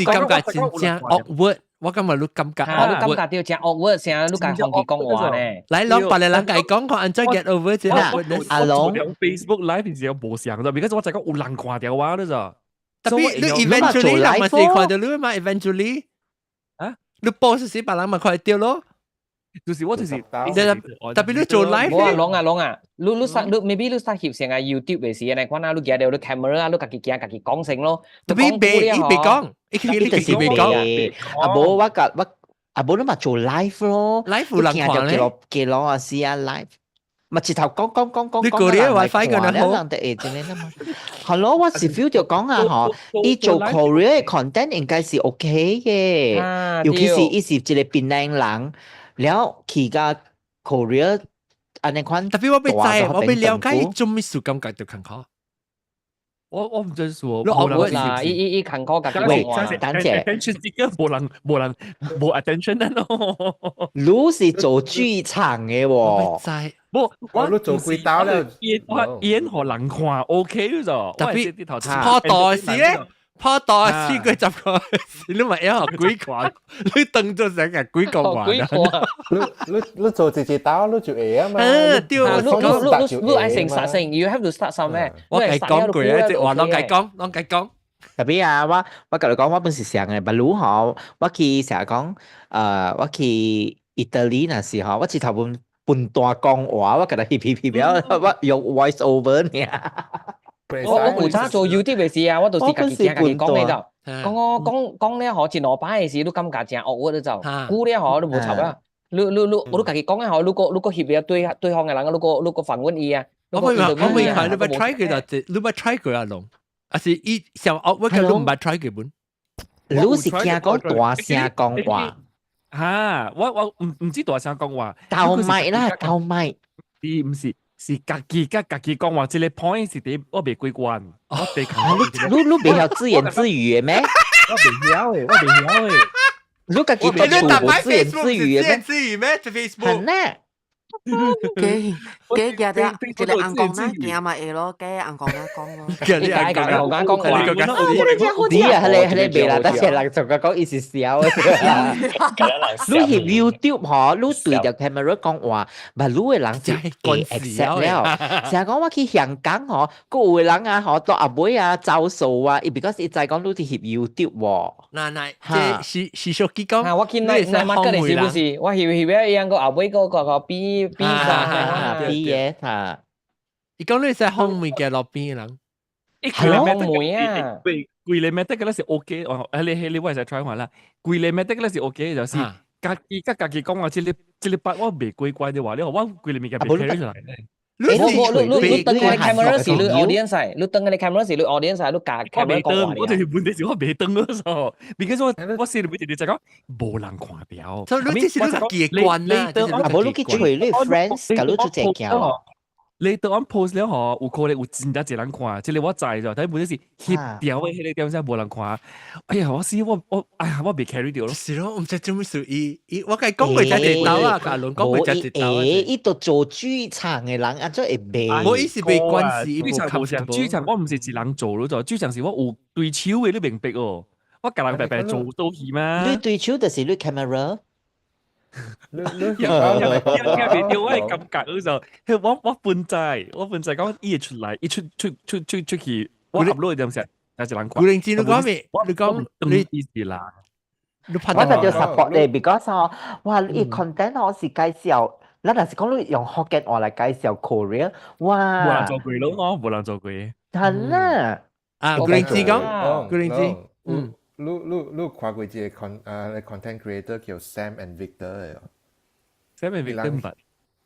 感覺真正 awkward，我感覺你感覺 awkward，你感覺著真 awkward，聲你共放棄講話咧。來，攏別個人共伊講看，按怎 get over 這 awkwardness。阿龍 Facebook Live 時無相咋，because 我就講有人看著我咧咋。特別你 eventually 人嘛是看著你嘛，eventually 啊，你 post 時別人嘛看著咯。就是我就是，特別你做 live 無啊，攏啊攏啊，你你 start 你 maybe 你 start 翕成個 YouTube 嘅時，你看啊，你舉著你 camera 啊，你家己行家己講先咯。特別袂伊袂講，伊伊就是袂講。啊無我甲我啊無你嘛做 live 咯，live 有人看咧，記錄啊是啊 live。咪直頭講講講講你過嚟 WiFi 個好，人哋會真係啦嘛。係咯，我是 feel 就講啊，嗬，伊做 Korea 嘅 content 應該是 OK 嘅，尤其是伊是一個檳榔人，了去甲 Korea 按呢款。特別我欲知，我欲了解伊做咩事感覺就艱苦。我毋知說，我啦，伊伊伊艱苦家己喂，等者，attention 這個無人無人無 attention 咯。你是做劇場嘅喎，知。無，我做幾刀了，演我演予人看 OK 咗。特別破大事咧，破大事佢十個，你咪一學鬼看，你當做成個鬼講話。你你你做一隻刀，你就會啊嘛。嗯，對，你你你愛先 start 先，you have to start somewhere。我共講過啊，這話攏共講，攏共講。特別啊，我共你講，我本是想嘅，比如嗬，我去成日講，我去意大利那時候，我直頭本半段講話，我共佢翕翕翕了，我用 voice over 呢。我古早做 YouTube 嘅時啊，我就是家己聽家己講嘅就，講我講講了嗬，一兩擺嘅時，你感覺真 awkward 就，久了嗬，你無吵啊。你你你，我都家己講啊嗬，如果如果翕了對對方嘅人，如果如果訪問伊啊，我未我未看，你捌 try 過就，你捌 try 過啊龍，還是伊像我個你毋捌 try 過本？你是驚講大聲講話？嚇！我毋知大聲講話。鬥麥啦，鬥麥。是毋是？是家己佮家己講話，這個 point 是佇我袂過關，我袂你你袂曉自言自語嘅咩？我袂曉嘅，我袂曉嘅。你家己佇厝自言自語嘅咩？自語咩？Facebook。係呢。幾幾日啊？一個紅公仔行嘛會咯，幾紅公仔講咯。幾個紅公仔講話。你啊，彼個彼個袂啦，但是人就講伊是笑嘅。你翕 YouTube 嗬，你對著 camera 講話，但你嘅人就會 accept 了。成日講我去香港嗬，閣有嘅人啊嗬，到後尾啊走數啊，伊 because 伊知講你佇翕 YouTube 喎。嗱嗱，這是是手機講。我去那那馬個是不是？我翕翕了伊個後尾個個比比啥比嘅嚇。伊講你使放物件路邊嘅人。係咯，梅啊！規規個 method 個是 OK，哦，彼個彼個我會使 try 看啦。規個 method 個是 OK，就是家己佮家己講話，這個這個筆我袂過關的話，你我規個物件袂 carry 出來。你是無無，你當個 camera 是你 audience 係，你當個 camera 是你 audience 係，你加 camera 講話。我就是問題是我袂當嗰時候，because 我寫裏面就講無人看到。所以你這是你家己的關啦。啊，無你去揣你 friends，共你做這件咯。你當按 post 了嗬，有可能有真正濟人看，這個我知咗，但係問題是翕掉的彼個點才無人看。哎呀，我死我我，哎呀，我袂 carry 掉咯。是咯，毋知做咩事，伊伊我共伊講過才一刀啊，共阿倫講過才一刀啊。伊都做劇場的人，按怎會袂？無伊是袂關係，劇場無像劇場，我毋是一人做咯，就劇場是我有對手的，你明白哦？我共人白白做做戲嘛。你對手就是你 camera。你你又又又袂著我的感覺嗰時候，我本在講伊會出來，伊出出出出出去，我 upload 點時，有一人看。古靈精，你講咩？你講你意思啦？你拍我就著 support 你，because 吼，哇，伊 content 吼是介紹，咱若是講你用福建話來介紹 Korea，哇，無人做過咯，我無人做過。係啦。啊，古靈精講，古靈精，嗯。你看過一個 con 啊 content creator 叫 Sam and Victor 的。 Sam and Victor 毋捌。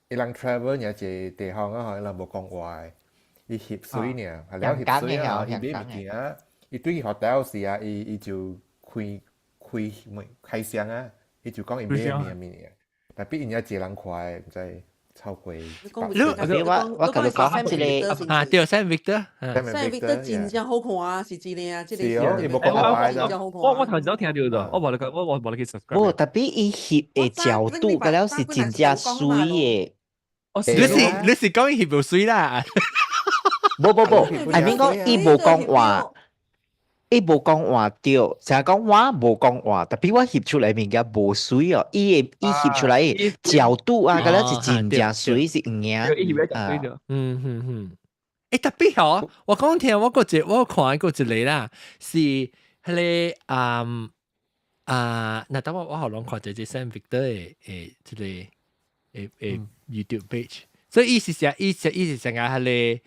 伊人 travel 爾一個地方啊，伊人無講話，伊翕水爾，係了翕水啊，伊買物件，伊對去 hotel 時啊，伊就開開開箱啊，伊就講伊買物物件，但彼因遐一個人看，毋知超過。你我共你講這個啊，對，Sam Victor。 Sam Victor 真正好看啊，是真的啊，這個是哦，伊無講話。真正好看。我頭先聽著咗，我無你講，我無你去 subscribe。無，特別伊翕的角度，個了是真正媠的。你是講伊翕無媠啦？無無無，I mean 講伊無講話，伊無講話對，成日講我無講話，特別我翕出來物件無媠哦，伊的伊翕出來的角度啊，個了是真正媠是毋贏。啊，嗯嗯嗯。欸，特別吼，我講聽我個一我看過一個啦，是彼個嗯啊，那等我我予攏看這個 Sam Victor 的的這個的 YouTube page，所以伊是啥？伊是上個彼個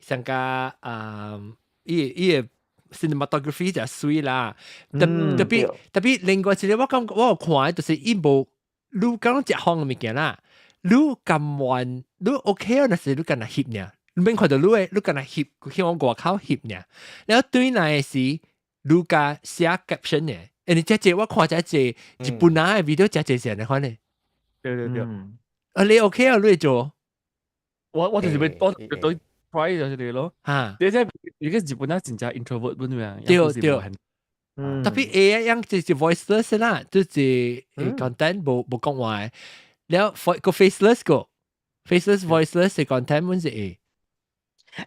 上個啊，伊的 cinematography 就媠啦，特別另外一個我感覺我有看就是伊無你講食方的物件啦，你甘願你 OK 啊，若是你干焦翕爾。你免看著你的，你干焦翕去往外口翕爾，然後對來的是你共寫 caption 的，欸，你這這我看這這日本人的 video 這這是按呢款的。對對對。啊，你 OK 啊？你會做？我就是欲我對 try 就是這個咯。哈。你這你個日本人真正 introvert 本咩？對對。特別 AI 樣就是 voiceless 啦，就是 content 無講話，了個 faceless 個 faceless voiceless 的 content 本是會。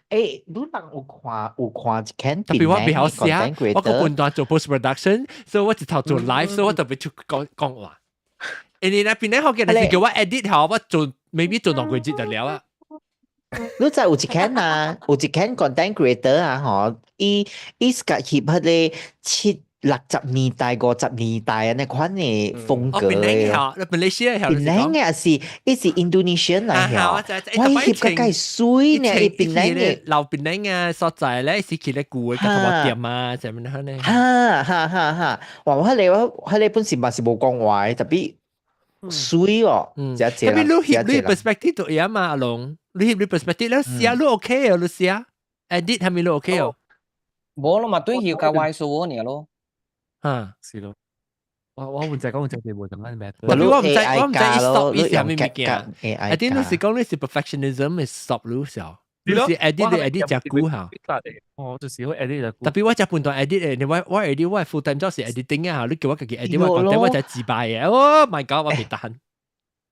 欸，你人有看一間特別我袂曉寫，我個半段做 post production，所以我一頭做 live，所以我特別出講講話。欸，你那邊咧學嘅，你叫我 edit 好，我做 maybe 做兩個月就了啊。你知有一間啊，有一間 content creator 啊，吼，伊伊是共翕彼個七六十年代、50年代按呢款的風格的。檳城的，馬來西亞檳城的是，伊是 Indonesian 來的。我伊翕個介媠呢，伊檳城的。老檳城啊，所在咧是去咧舊的頭毛店啊，啥物呢？哈哈哈哈！哇，我彼個我彼個本身嘛是無講話的，特別媠哦。嗯。特別你翕你 perspective 都會嘛，阿龍，你翕你 perspective 你寫你 OK 哦，你寫 edit 係咪你 OK 哦？無咯嘛，對翕較歪數爾咯。啊，是咯。我唔知講我真係無同緊咩。特別我毋知伊 stop 伊是啥物物件。I think 你是講你是 perfectionism 會 stop 你時，你是 edit 你 edit 誠久哈。哦，就是會 edit 誠久。特別我誠半段 edit 的，你我 edit 我 full time job 是 editing 啊，你叫我家己 edit 我講我就自敗嘅。Oh my god，我袂得閒。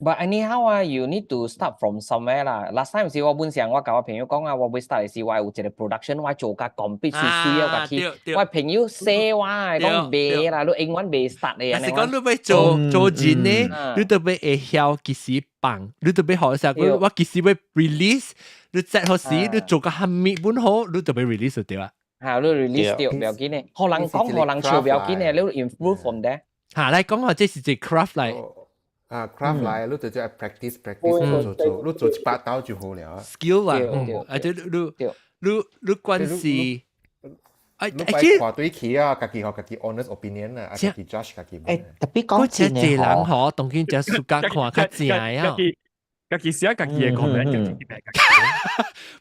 But anyhow 啊，you need to start from somewhere 啦。Last time 是我本身我共我朋友講啊，我欲 start 的時我有一個 production，我做甲 complete 媠媠啊，去。我朋友說我講袂啦，你永遠袂 start 的。若是講你欲做做人呢，你特別會曉幾時放，你特別學下，我幾時欲 release，你 set 好時，你做甲蝦米本好，你特別 release 就對啊。嚇，你 release 掉不要緊的，予人講予人笑不要緊的，你 improve from there。嚇，來講下這是一個 craft 來。啊，craft 來，你就只 practice practice 做做，你做100刀就好了。 skill 啊，啊，對，你關係，啊，你擺看對起啊，家己予家己 honest opinion 啊，家己 judge 家己。欸，特別講真的人吼，當今真暑假看較正啊。家己寫家己的 comment，家己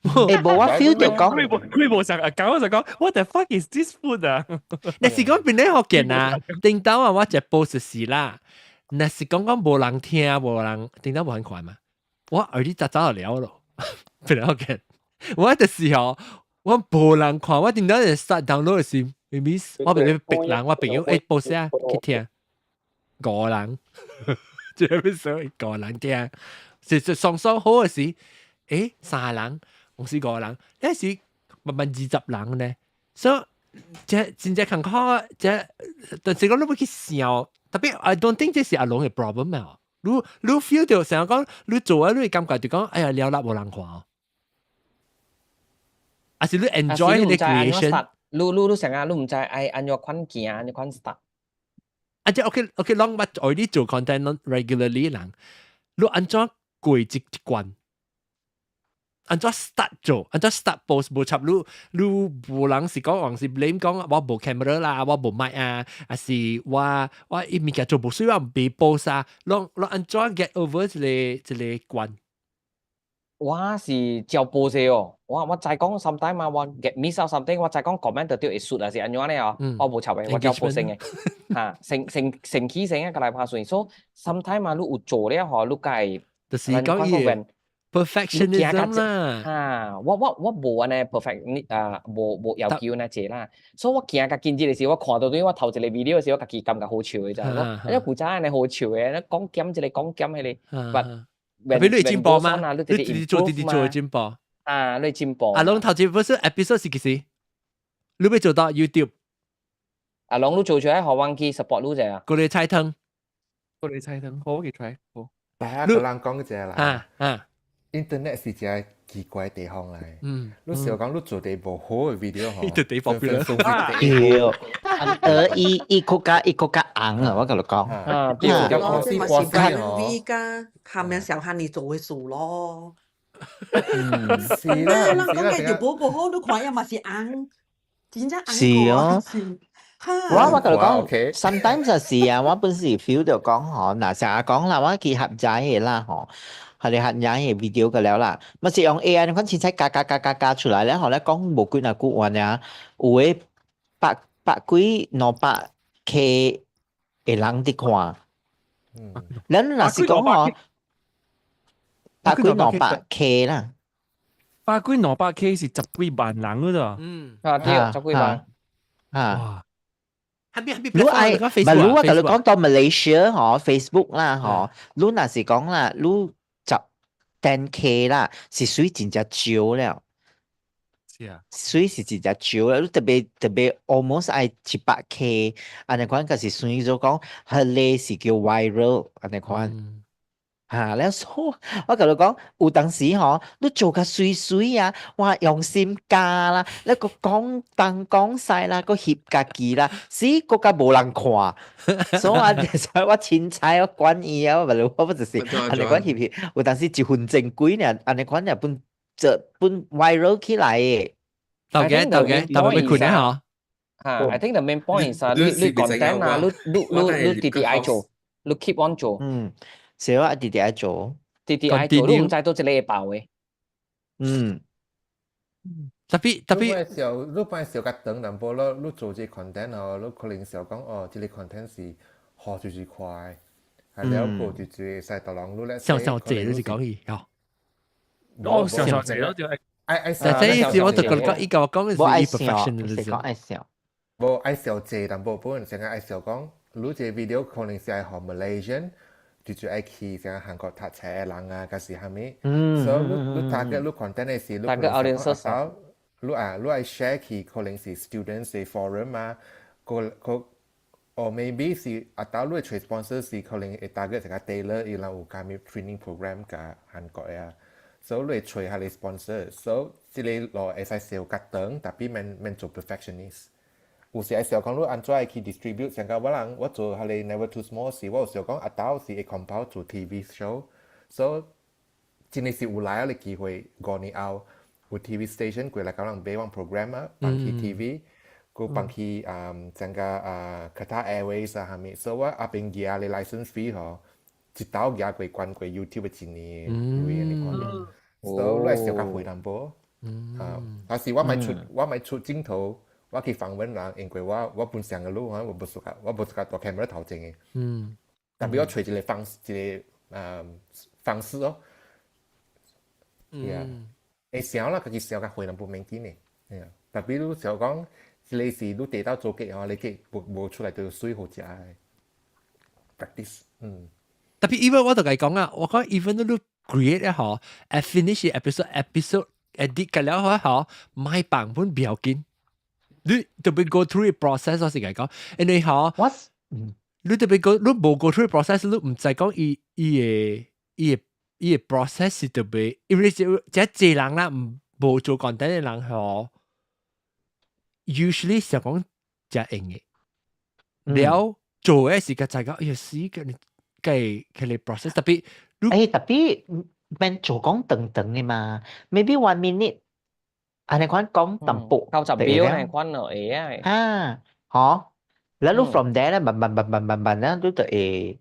欸，無我 feel 到講，佢無想啊，講我就講，What the fuck is this food 啊？你是講邊個福建啊？頂到啊，我隻 post 是啦。若是講講無人聽，無人頂到無人看嘛？我兒子早早就了咯，邊個福建？我就是吼，我無人看，我頂到就 start download 時，明明我俾你逼人，我朋友欸 post 啊去聽，五人，最後所以五人聽，是雙雙好嘅時，欸三人，我是五人，那時慢慢20人呢，所以這真正艱苦，這但是講你欲去想，特別 I don't think 這是阿龍嘅 problem 啊。你 feel 到成日講你做啊，你會感覺就講哎呀了啦無人看，還是你 enjoy 你 creation？你成日你毋知愛按怎款行，按怎款 start。啊，這 OK OK，攏捌愛你做 content regularly 人，你按怎過這一關？按怎 start 做？按怎 start post 無插你你無人是講，還是 blame 講我無 camera 啦，我無麥啊，還是我伊物件做無水，我毋 post 啊，攏按怎 get over 這個關？我是照 post 哦，我知講 sometimes 嘛，我 get miss out something，我知講 comment 就對會輸還是按怎咧哦，我無插嘅，我照 post 嘅，嚇，成成成起成啊，個來拍算，所以 sometimes 嘛，你有做了吼，你該就是講伊 perfectionism 啦。啊，我無按呢 perfect 你啊，無要求那濟啦，所以我行較緊日的時，我看到對我頭一個 video 的時，我家己感覺好笑的咋，我一古早按呢好笑的，講減一個講減彼個，but 特別你進步嗎？你直直做，直直做進步。啊，你進步。阿龍頭前不是 episode 是幾時？你欲做到 YouTube？阿龍你做出來，予阮去 support 你者啊？過嚟菜湯，過嚟菜湯，好，我去 try。好。大家個人講者啦。啊啊！Internet 是一個奇怪地方嚟。你想講你做得無好嘅 video 吼，就地方變對。伊伊國家伊國家紅啊，我共你講。啊，對，咯，這嘛是看加下面小漢你做嘅事咯。是啦，人講嘅就無好，你看也嘛是紅，真正紅。是哦。我共你講，sometimes 就是啊，我本時 feel 到講吼，若成日講啦，我去合仔嘅啦吼，係你合仔嘅 video 個了啦，嘛是用 AI 你看凊彩加加加加加出來咧，吼咧講無幾若句話爾，有的百幾兩百 K 的人佇看，咱若是講吼，百幾兩百 K 啦，百幾兩百 K 是十幾萬人嗰度。嗯，啊對，十幾萬，啊。係邊你愛，唔係你我同你講到 Malaysia 嗬，Facebook 啦嗬，你若是講啦，你十 10K 啦，是屬於真正少了。是啊，水是真正少了，你特別特別 almost 愛100K，按呢款，就是算做講，彼个是叫 viral，按呢款。嚇，了所我共你講，有當時吼，你做較媠媠啊，哇，用心加啦，你閣講東講西啦，閣翕家己啦，死閣較無人看，所以我所以我凊彩我管伊啊，我無我就是按呢款翕翕，有當時一分鐘幾爾，按呢款爾本做本 viral 起來的。到嘅到嘅，但係欲困啊嗬。啊，I think the main point is 啊，你 content 啊，你直直愛做，你 keep on 做。嗯。是我直直愛做，直直愛做，你毋知佗一个會爆的。特別特別，你本想較長淡薄咯，你做這 content 哦，你可能想講哦，這個 content 是好就是快，係了個就是會使導人你咧。上上濟你是講伊，哦。哦，上上濟咯，就愛愛。但這意思我就覺得伊共我講的是 perfectionism。講愛笑。無愛笑濟淡薄，本成日愛笑講，你這 video 可能是愛予 Malaysian。就愛去像韓國讀冊的人啊，抑是啥物，所以你 target 你 content 的時，你可能想你啊，你愛 share 去可能是 students 的 forum 啊，個個，or maybe 是啊，到你的 sponsor 是可能會 target 一個 tailor，伊人有啥物 training program 佮韓國的啊，所以你會揣彼个 sponsor，所以這个路會使燒較長，特別免做 perfectionist。有時愛想講你按怎去 distribute，像講我人我做彼個 Never Too Small 時，我有想講啊，到時會 compile 做 TV show，所以真的是有來個機會，5年後有 TV station 過來共人買阮 program 啊，放去 TV，閣放去啊，像個啊 Qatar Airways 啊，啥物，所以我後邊舉個 license fee 吼，一道舉過關過 YouTube 的一年鐳按呢款，所以你會小較費淡薄。啊，但是我咪出我咪出鏡頭，我去訪問人，因為我本身嘅路我無適合，我無適合大 camera 頭前嘅。特別我揣一個方一個方式咯。嗯。會想啦，家己想較會人不免緊嘅。係啊，特別你想講，這個是你得到做結哦，你結無無出來就水好食嘅。practice，嗯。特別 even 我就係講啊，我講 even 你 create 一嗬，at finish episode episode edit 嘅了後嗬，買版本不要緊，你特別 go through the process 我是嚟講，因為嗬，你特別 go 你無 go through the process，你唔知講伊伊嘅伊嘅伊嘅 process 是特別，因為這這濟人啦，唔無做 content 嘅人嗬，usually 想講真用嘅，了做嘅時間就講，哎呀死嘅你。計佢哋 process 特別，誒特別免做講長長嘅嘛，maybe one minute，按呢款講淡薄， 90秒呢款咯會啊。啊，嗬，然後 from there 咧，慢慢慢慢慢慢咧，你就會。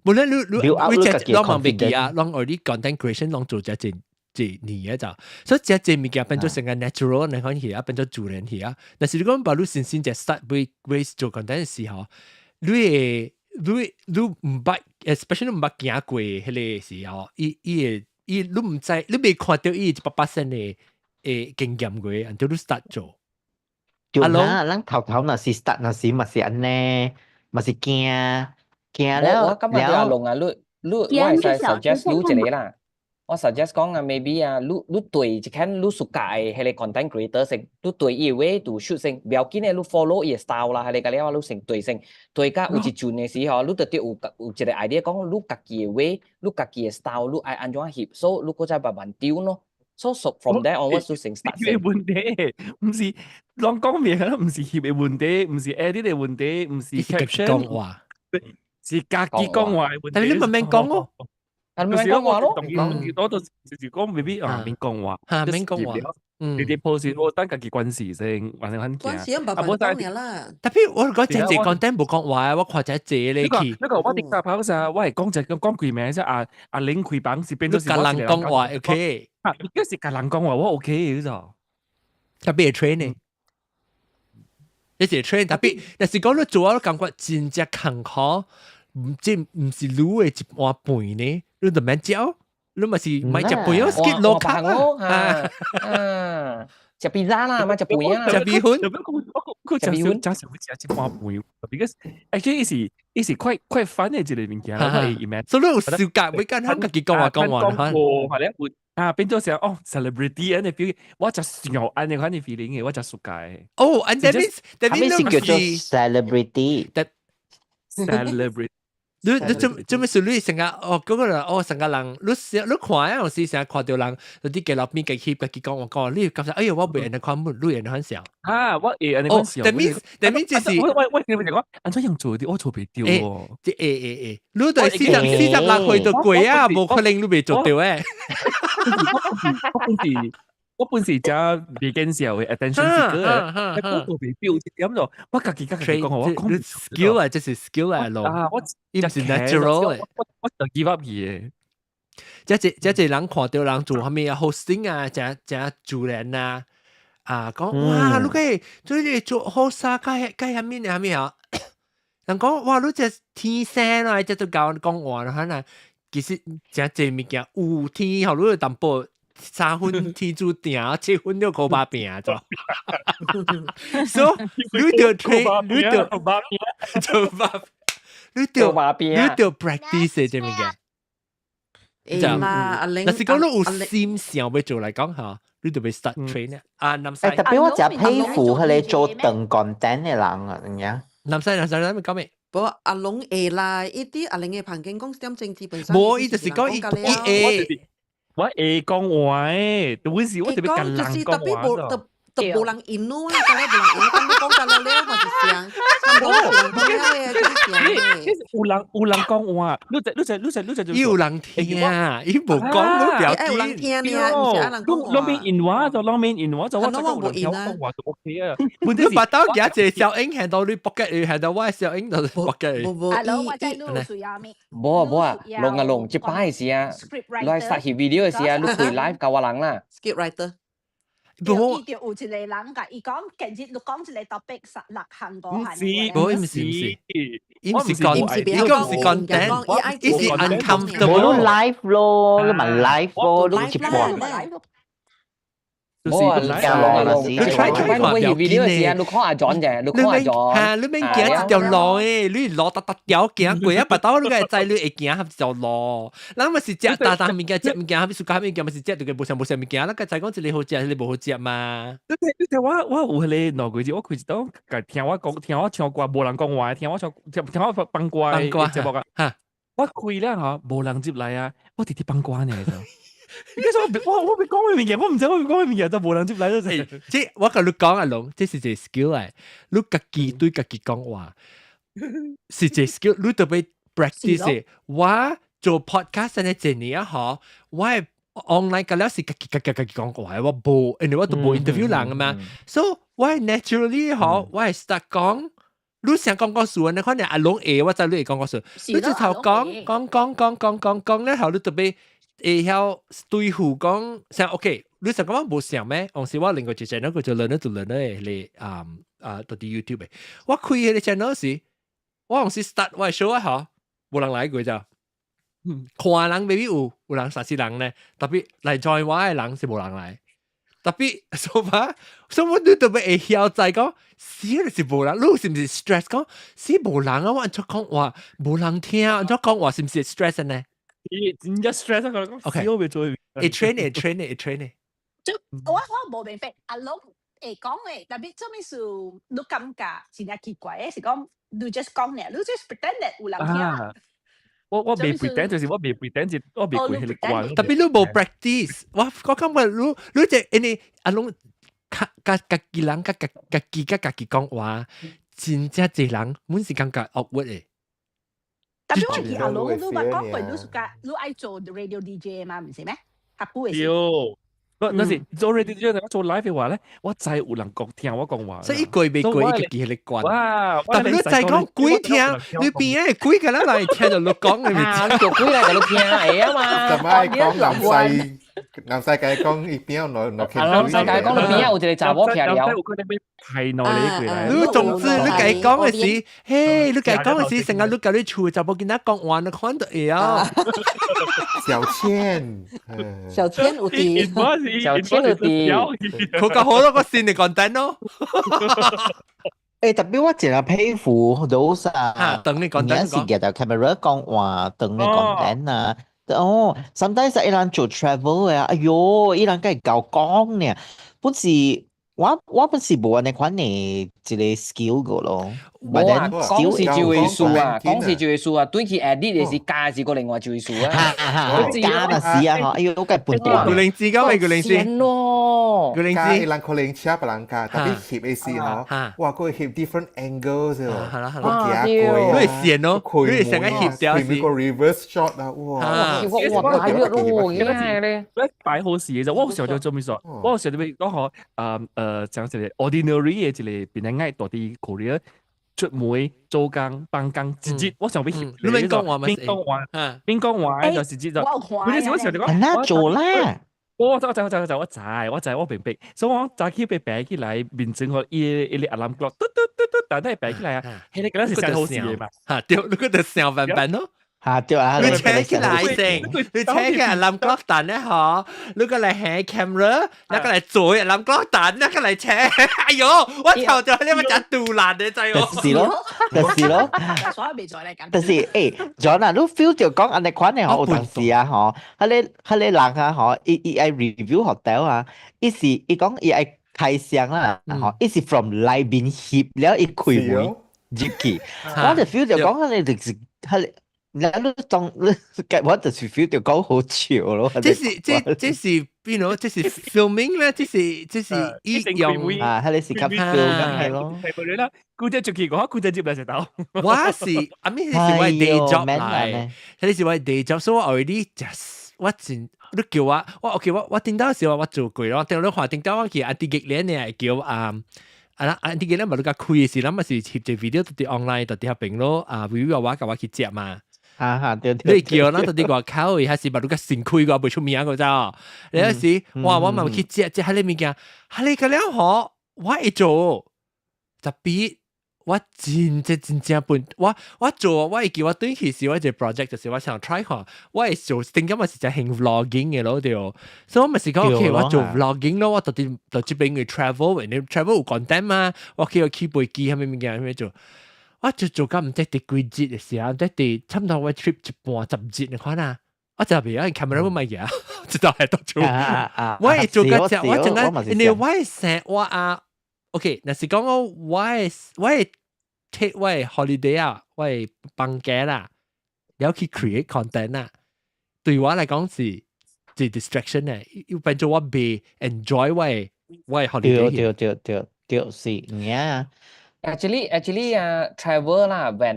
無論你你你這攏嘛袂記啊，攏愛你 content creation 攏做這一一年嘅就，所以這這物件變做成個 natural 你看起啊，變做自然去啊。但是你講把你先先就 start 會會做 content 嘅時候，你會。你你毋捌，especially 毋捌行過彼個時候，伊伊會伊你毋知，你未看到伊100% 的誒經驗過，until 你 start 做。對啦，咱頭頭若是 start 若是嘛是按呢，嘛是驚驚了。我感覺阿龍啊，你你我會使 suggest 你一個啦。我 suggest 講啊，maybe 啊，你你對一間你屬界彼個 content creator 先，你對伊話就 shoot 先，不要緊的，你 follow 伊的 style 啦，彼個了你先對先，對甲有一陣的時候，你就對有有一個 idea 講，你家己的話，你家己的 style，你愛按怎翕，所以你閣再慢慢丟咯。So from there onwards 就先 start 翕的問題，毋是攏講明，毋是翕的問題，毋是 edit 的問題，毋是 caption 講話，是家己講話的問題。但是你慢慢講哦。係咪講話咯？我都就是講未必啊，免講話，嚇免講話。你啲 post 我等家己關事先，還是很關事咁慢慢講嘅啦。特別我講這這 content 無講話，我看這這咧去。那個我哋大跑時，我係講就講句名啫。阿阿玲開房是變做是共人講話，OK。啊，而是共人講話，我 OK 嘅咋。特別 training，一是 train，特別，但是講你做我感覺真正艱苦，毋這毋是你的一碗飯呢，你就免食，你嘛是莫食飯哦，skip low carb 啊，啊，食披薩啦，莫食飯啊，食米粉，佢食米粉，食食食一碗飯，because actually 是伊是 quite quite fun 的一個物件，我所以你有時間會跟他家己講話講話，講係咧，啊變做成哦 celebrity 按呢 feel，我就想按呢款的 feeling 嘅，我就暑假。哦，and that means that means 是叫做 celebrity。 celebrity。你你做做咩事？你成日哦，嗰個人哦，成個人，你你看啊，有時成日看到人，有啲紀錄片嘅翕，家己講話講，你感覺哎呀，我袂按呢看，你會按呢款想。啊，我會按呢款想。 That means that means 就是我我我我講，按怎樣做啲，我做袂到喎。誒誒誒，你對46歲就過啊，無可能你袂做到誒。我本是我本是真未見笑嘅 attention seeker 嘅，我做袂到一點就，我家己家己講我講 skill 啊，這是 skill 嚟咯。啊，我伊毋是 natural 我我就 give up 伊嘅。這這這這人看到人做啥物啊，hosting 啊，誠誠自然啊，啊講哇，你個做你做好啥，該該啥物啥物啊？人講哇，你這天生來，這都教講話啦，可能其實誠濟物件有天，予你淡薄3分天注定，7分就箍肉餅咗。所以你著 train，你著做肉，你著你著 practice 這物件。會啦，阿玲，若是講你有心想欲做來講嚇，你就欲 start train 啊。南西，特別我誠佩服彼个做長 content 的人啊，知影？南西南西，你講咩？無阿龍會啦，伊佇阿玲的房間講點鐘基本上。無，伊就是講伊伊會。我會講話誒，有時我特別共人講話。都無人應咯啊，甲了無人應，咁你講甲了了嘛是啥？差不多有人講了的，就是啥的。有人有人講話，你就你就你就你就伊有人聽，伊無講都表有人聽呢，毋是愛人講話。攏免應話就攏免應話就我就有人聽我講話就 OK 啊。你把刀夾一個小英喺度，你搏嘅，喺度我小英就搏嘅。無無，阿龍我知你需要咩？無啊無啊，龍啊龍，這擺時啊，你來殺翕 video 的時啊，你開 live 教我人啦。 Script writer。伊就有一個人共伊講，近日你講一個 topic 十六項五項。唔是，無，毋是毋是，伊毋是講，伊講毋是 content，伊是 uncomfortable。無你 live 咯，你咪 live 咯，你直播。冇啊，你 try try 看表 video 時啊，你看阿 John 啫，你看阿 John。嚇，你免行一條路誒，你路達達條行過啊，別兜你個會知你會行合一條路。人咪是食大大物件，食物件，後尾暑假物件，咪是食到個無啥無啥物件，咱個知講一個好食，一個無好食嘛。你你聽我我有彼個兩個字，我開一檔，聽我講，聽我唱歌，無人講話，聽我唱聽聽我放歌的節目啊。我開了吼，無人入來啊，我直直放歌呢就。你講我我我講咩物件，我毋知我講咩物件，就無人入來就是。這我共你講阿龍，這是一個 skill 來，你家己對家己講話，是一個 skill，你特別 practice 的。我做 podcast 呢一年啊，嗬，我 online 個了是家己家己家己講話，我無，因為我都無 interview 人啊嘛，所以我 naturally 嗬，我係 start 講。你想講個數，你可能阿龍會，我知你會講個數。你直頭講講講講講講講咧，後你特別會曉對付講，像 OK，你想講我無想咩？當時我另外一個 channel 叫做 Learner to Learner 的，咧啊啊，到佇 YouTube 的。我開彼個 channel 時，我當時 start 我的 show 啊，嗬，無人來過咋。看人 maybe 有有人三四人咧，特別來 join 我的人是無人來。特別 so far，所以我你特別會曉知講，死就是無人，你是毋是 stress 講死無人啊？我按怎講話無人聽，按怎講話是毋是 stress 呢？伊真正 stress 啊！講 OK，我袂做。會 train 會 train 會 train 的。就我我無明白，阿龍會講的，特別做咩事你感覺真正奇怪的，是講你 just 講呢，你 just pretend that 有人聽。我我袂 pretend，就是我袂 pretend，就我袂過彼個關。特別你無 practice，我我感覺你你這因為阿龍較家家己人佮家家己佮家己講話，真正濟人滿是感覺 awkward 的。特別我記阿龍，你捌講過你是甲你愛做 radio DJ 嘛，毋是咩？較久的時。對，那是做 radio DJ，我做 live 的話咧，我知有人講聽我講話。所以伊過袂過伊家己彼個關。哇！但你知講鬼聽，你邊個鬼個咱來聽就你講的。啊，你叫鬼來就你聽會啊嘛。就咪講南西，南西界講伊邊有落落啊，南西界講你邊有一個查某徛了。有可能欲排落你過來。你總之你共伊講的是，嘿，你共伊講的是，成日你共你厝查某囡仔講話，你看就會啊。小倩，小倩有佇，小倩有佇，佢較好多個新的簡單咯。欸，特別我真係佩服 those 啊，等你講單是舉著 camera 講話，等你講單啊。哦，sometimes 伊人做 travel 的啊，哎喲，伊人該𠢕講呢，本是我我本是無按呢款的一個 skill 個咯。無啊，講是一回事啊，講是一回事啊，對去 edit 的是加是個另外一回事啊。哈哈，加嘛是啊，哎喲，我該笨蛋。古靈精講咩古靈精？咯，古靈精。人可能車別人加，特別翕的時候，哇，佢翕 different angles 哦，我行過你會閃咯，你會成個翕掉是。個 reverse shot 啊，哇！哇，大約咯，而家咧。我擺好事嘅就，我想就做咩事？我想就講嗬，誒誒，講一個 ordinary 的一個變態愛蹛佇 Korea。出門做工放工，直接我想欲翕。你免講話嘛？免講話，免講話就直接就。我時我想就講，那做啦。我我知我知我知我知我知我明白，所以我早起被爬起來，面前予伊伊個 alarm clock，嘟嘟嘟嘟，但係爬起來啊，彼個嗰陣是上好事的嘛。嚇對，你嗰度想辦辦咯。嚇對啊！你請起來先，你請起 alarm clock 等咧嗬，你過來下 camera，那個來做 alarm clock 等，那個來請。哎呦，我頭就你咪真杜爛的知哦。就是咯，就是咯。所以未做嚟緊。就是欸，John 啊，你 feel 著講按呢款的嗬，有當時啊嗬，彼个彼个人啊嗬，伊伊愛 review hotel 啊，伊是伊講伊愛開箱啦，嗬，伊是 from 內面翕了伊開門入去，我就 feel 著講彼個就是彼個。你你當你，我就是 feel 著講好笑咯。這是這這是邊個？這是 filming 咧？這是這是伊用啊，彼個是較 film 咁係咯。啦，姑姐出去講，姑姐接來石頭。我是阿咪是我 day job 來，彼個是我 day job，所以我 already just 我真你叫我我 OK 我我頂到時我做過咯，頂你看頂到我去安迪吉連呢，叫啊。啊啦，安迪吉連嘛，你較開時，咱嘛是翕一 video 佇 online 佇遐邊咯，啊，微微我共我去接嘛。哈哈，對對。你叫咱到佇外口，還是把你個身開個袂出名個咋？你有時哇，我嘛去食食彼个物件，彼个了吼，我會做，tapi 我真正真正本，我做我會記我轉去時，我一個 project 就是我想 try 看，我會做頂間嘛是在興 vlogging 嘅咯對，所以我咪是講 OK，我做 vlogging 咯，我到底到這邊去 travel，你 travel 有 content 嘛，我去去飛機，啥物物件啥物做。我就做到毋知第幾節嘅時候，毋知第差不多我 trip 一半10節你看啊，我就袂曉 camera 冇買嘢，知道係到做。我會做到只，我陣間，因為我會成我啊，OK，若是講我會 take 我的 holiday 啊，我會放假啦，了去 create content 啊，對我來講是是 distraction 咧，又變做我袂 enjoy 我的 holiday。對對對對對，是呀。 Actually 啊，travel 啦，when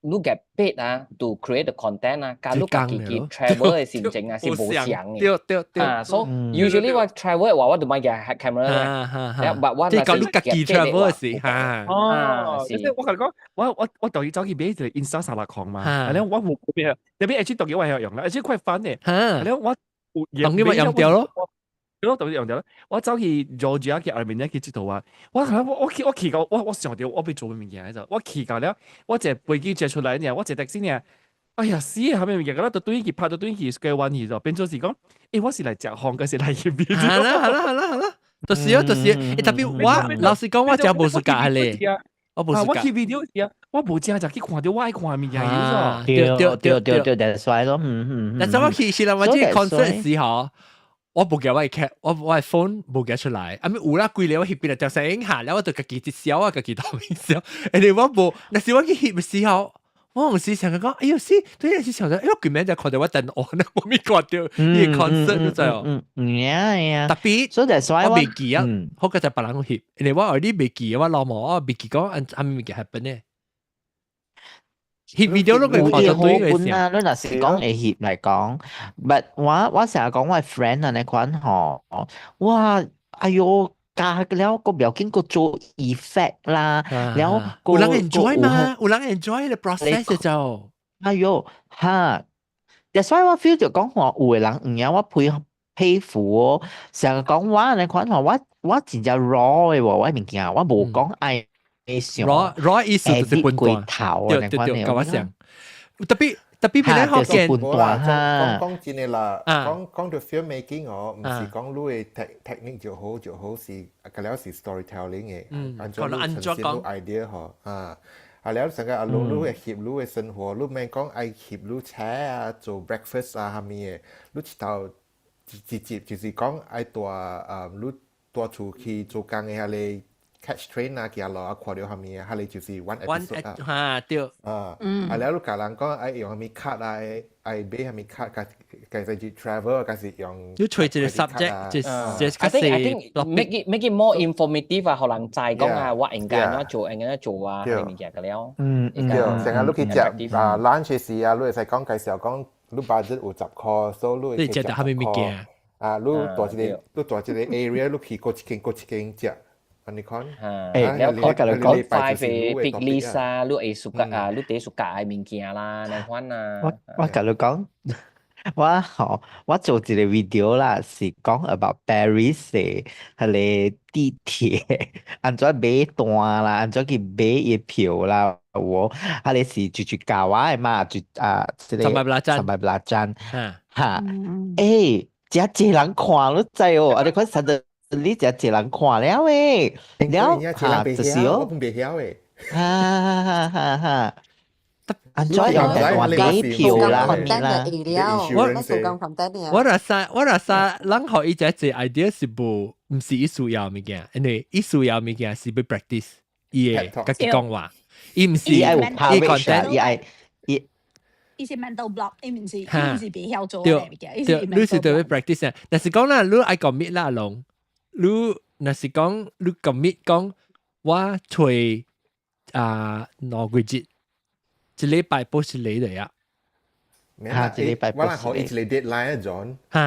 你 get paid 啊，to create the content 啊，佮你家己去 travel 嘅心情啊是無相嘅。對對對。啊，so usually 我 travel 嘅話，我就買個 camera 啦。但我即係講你家己 travel 時嚇。哦，即係我同你講，我特意走去買一個 Insta 360嘛，然後我冇咩，特別 actually 特別我係用啦，而且快翻嘅。然後我當然咪用掉咯。我特別用掉啦。我走去 Georgia 去 Armenia 去佚佗啊！我去到我想到我欲做物件就，我去到了，我坐飛機坐出來呢，我坐 taxi 呢，哎呀死啊！啥物物件，我都對去拍到對去 Square One 去就變做是講，欸，我是來食飯，還是來去邊？係啦係啦係啦係啦，就是啊就是，欸特別我老實講，我真無 suka 咧，我無 suka。我去 video 時啊，我無正就去看到我愛看物件咗。對對對對對，that's why 咯，嗯嗯。但是我去是啦，我這個 concert 時候。我無記我的 cap，我的 phone 無記出來，啊咪有啦，規個我翕邊來條聲下，了我就家己一笑啊，家己當面笑。欸，我無，若是我去翕的時候，我有時想講，哎呦，是，對，是想講，哎呦，佢名就看到我電話，我未看到伊個 concert 就知哦。嗯嗯，呀呀。特別，我袂記啊，好過就別人翕，因為我有啲袂記，我老母我袂記講按按物件 happen 呢。翕 video 都可以看到對嘅時啊，你若是講會翕來講，but 我成日講我 friend 啊，那款吼，哇，哎喲，加了個不要緊，個做 effect 啦，了有人 enjoy 嘛？有人 enjoy the process 就，哎喲，哈，that's why 我 feel 就講話有的人毋曉我佩服哦，成日講我那款吼，我真正 raw 的喎，我物件我無講愛。 raw 意思就是半段，對對對，佮我想，特別特別比較學見，半段講講真的啦，講講到 filmmaking 哦，毋是講你的 technique 就好就好，是個了是 storytelling 的，按怎你呈現你 idea 嗬，啊，啊了成個阿龍你會翕你的生活，你免講愛翕你車啊，做 breakfast 啊，啥物的，你一頭直接就是講愛帶啊，你帶出去做工的遐個。catch train 啊，行路啊，看到啥物啊，彼個就是 one episode 啊。哈對。啊，啊了你教人講愛用啥物卡啊，愛買啥物卡，家家己 travel，還是用。你揣一個 subject，就是 I think make it more informative 啊，予人知講啊，我應該按怎做，應該按怎做啊，彼物件個了。嗯。對，成日你去食啊 lunch 時啊，你會使講介紹講你 budget 有10塊，所以你會食啥物物件。啊，你蹛一個，你蹛一個 area，你去過一間過一間食。你看，欸，我共你講 five 個 big list 啊，你會 suka 啊，你第 suka 的物件啦，那款啊。我共你講，我吼，我做一個 video 啦，是講 about Paris 的彼個地鐵，按怎買單啦，按怎去買伊票啦，有無？彼個是住住教我的嘛，住啊，這個 Sambal belacan，哈，欸，誠濟人看，你知哦？啊，你看實在。你誠濟人看了誒，了哈就是哦，我袂曉誒，哈哈哈哈！按怎用電話買票啦，啦？我我若使人予伊這這 idea 是無，毋是伊需要物件，因為伊需要物件是欲 practice 伊的家己講話，伊毋是伊 content，伊愛伊。伊是 mental block，伊毋是袂曉做的物件，對，你是著欲 practice 啊。但是講啦，你愛 commit 啦，龍。你若是講你 commit 講，我揣啊2個月，一禮拜 post 一個嚟啊。哈，一禮拜我來予伊一個 deadline 啊，John。哈。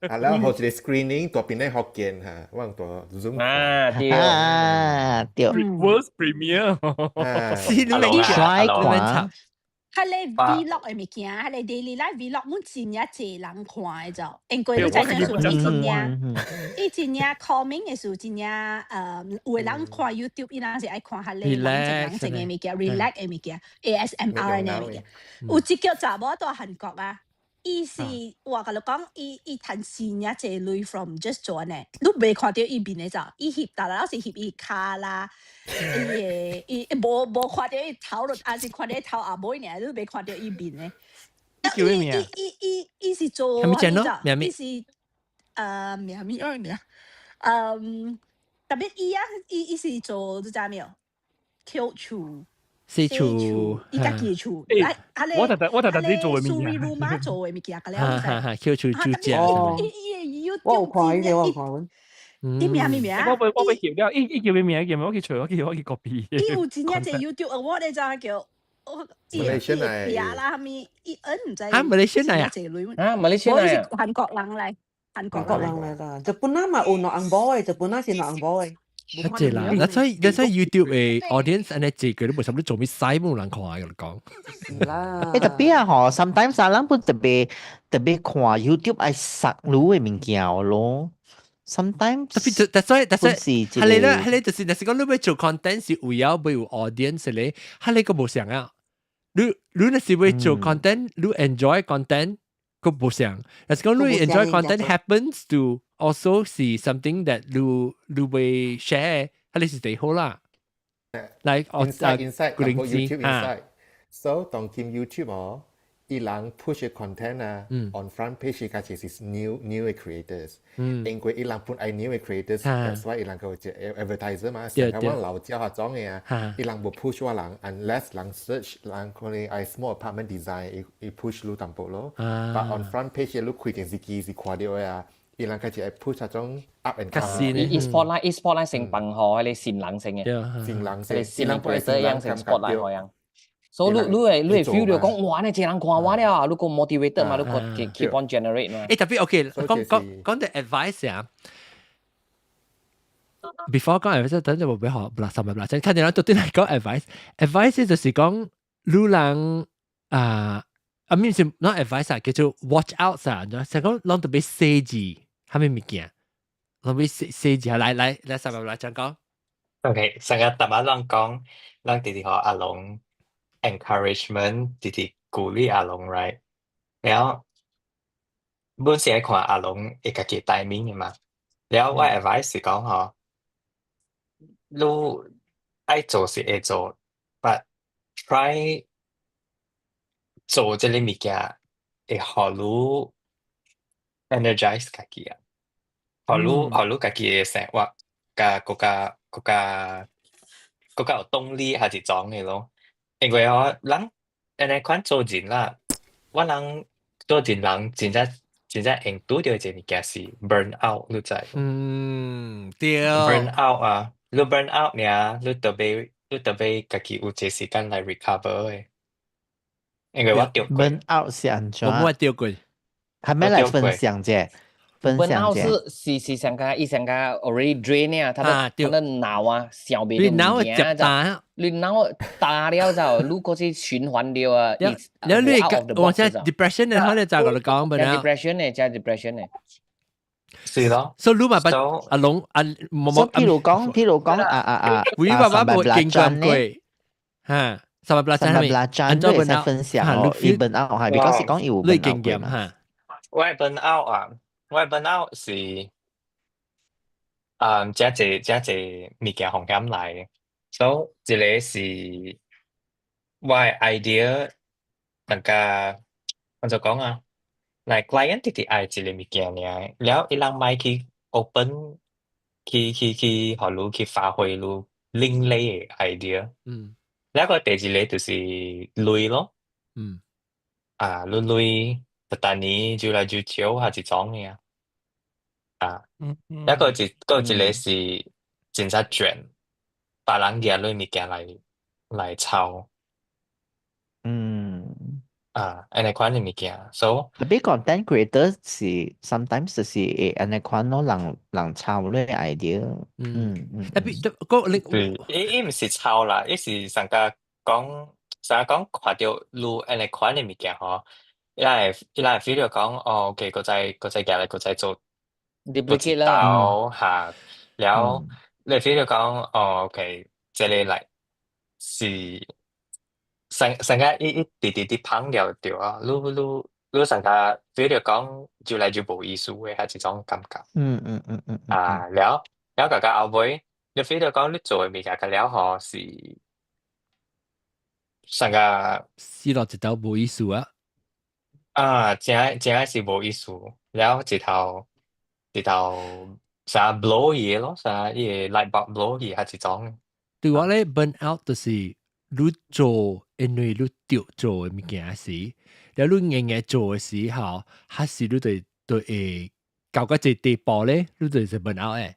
啊，然後予一個 screening 大邊咧福建哈，我大 Zoom。啊，對。啊，對。 World premiere。是你免看。彼个 vlog 的物件，彼个 daily life vlog，阮真正濟人看的就，因為你知影說，伊真正 calming 的事，真正有的人看 YouTube，伊人是愛看彼个冷靜冷靜的物件，relax 的物件，ASMR 的物件。有一個查某佇韓國啊，伊是我共你講，伊趁真正濟鐳 from just 做呢，你袂看著伊面的就，伊翕逐日是翕伊跤啦，伊的伊無看著伊頭，抑是看著伊頭後尾爾，你袂看著伊面的。叫咩名？伊是做啥物 channel？伊是名物二名，嗯，特別伊啊，伊是做你知沒有？抾厝。洗厝，伊家己厝，啊我特特我特特自做嘅物件，蘇瑞做嘅物件，個了。哈哈，抾厝煮食。伊伊我有看伊個，我有看阮。伊名咩名？我被翕了，伊叫咩名？叫咩？我去揣，我去 copy。伊有真正隻 YouTube，我咧知叫。我伊伊拼啦，啥物？伊恩毋知。啊，馬來西亞啊？啊，馬來西亞啊？韓國人來，韓國人來啦。日本啊嘛有兩紅波的，日本啊是兩紅波的。一隻啦，那所以 YouTube 的 audience 按呢這個都無啥物做咩使冇人看啊，佮你講。是啦。欸，特別啊吼，sometimes 啊，咱本特別特別看 YouTube 愛殺你的物件咯。Sometimes 特別，但所以但所以，係你咧，係你就是，若是講你欲做 content 是為了欲有 audience 咧，係你個無相啊。你若是欲做 content，你 enjoy content 個無相。若是講你 enjoy content happens to also 是 something that 你會 share，係你是最好啦。來， inside inside YouTube inside。So 當今 YouTube 哦，伊人 push content 啊，on front page 較濟是 new creators。因為伊人本愛 new creators，that's why 伊人個隻 advertiser 嘛，成個我老家下裝的啊，伊人無 push 我人，unless 人 search 人可能愛 small apartment design，伊 push 你淡薄咯。But on front page 你開電視機是看著的啊，伊人較濟愛 push 那種 up and coming。伊 spotlight 伊 spotlight 先放予彼个新人先的，新人先，新 creator 樣先 spotlight 予樣。所以你會 feel 到講哇，呢這人看我了，你個 motivated 嘛，你個 keep on generate 嘛。欸，特別 OK，講講講到 advice 啊。before 講 advice，等陣無俾學，不啦，三百啦，真看見人到底嚟講 advice，advice 就是講你人啊，啊，唔是 not advice 啊，叫做 watch out 啊，就講攏特別細緻，啥物物件，攏欲細細緻，來來來，三百來講講。 OK，上個逐擺攏講，咱直直予阿龍 encouragement，直直鼓勵阿龍，right？然後本是愛看阿龍會家己 timing 的嘛。然後我 advice 是講吼，你愛做是會做，but try 做這个物件會予你 energize 家己啊，予你家己的生活較閣較閣較閣較有動力還是創的咯。因為吼，人按呢款做人啦，我人做人人真正真正會拄著一个物件是 burn out，你知無？嗯，對。 burn out 啊，你 burn out 爾，你著欲家己有一個時間來 recover 的。因為我著過。 burn out 是按怎？我冇著過。係咪來分享者？分享者。是上個伊上個 already drain 啊，他的腦啊，想袂你腦會打，你腦打了就，如果是循環了啊，你你我現在 depression 的，你就共你講本啊。 depression 的，加 depression 的。是咯。所以你嘛捌阿龍阿冇冇？譬如講啊啊啊，你爸爸冇經過過，嚇。三百八三百八張都會使分享哦，伊 burn out 係，because 是講伊有 burn out 過嘛。我 burn out 啊，我 burn out 是，嗯，真濟真濟物件風險來的，所以一個是我的 idea，大家按怎講啊？來 client 直直愛一個物件爾，了伊人莫去 open，去予你去發揮你另類的 idea。了個第二個就是鐳咯。啊，你鐳逐逐年愈來愈少，還是創的啊？啊，了個一閣一個是真正捲，別人舉你物件來抄。啊，按呢款的物件，so 特別 content creator 是 sometimes 就是會按呢款咯，人抄你 idea。特別個你對，伊毋是抄啦，伊是上個講，成日講看著你按呢款的物件吼，伊咱會 feel 著講，哦，OK，閣再過來，閣再做， duplicate 啦，鬥嚇，了你會 feel 著講，哦，OK，這個來是成成個伊伊直直直芳了對啊，你成個 feel 著講越來越無意思的，係這種感覺。啊，了了，甲到後尾，你 feel 著講你做的物件，甲了吼是成個死落一道無意思啊！啊，真真是無意思，了一頭一頭啥 blow 去咯，啥伊個 light bulb blow 去，係這種。對我咧 burn out 就是你做，因為你著做的物件時，了你硬硬做的時候，還是你就會到個一個地步咧，你就是 burn out 的。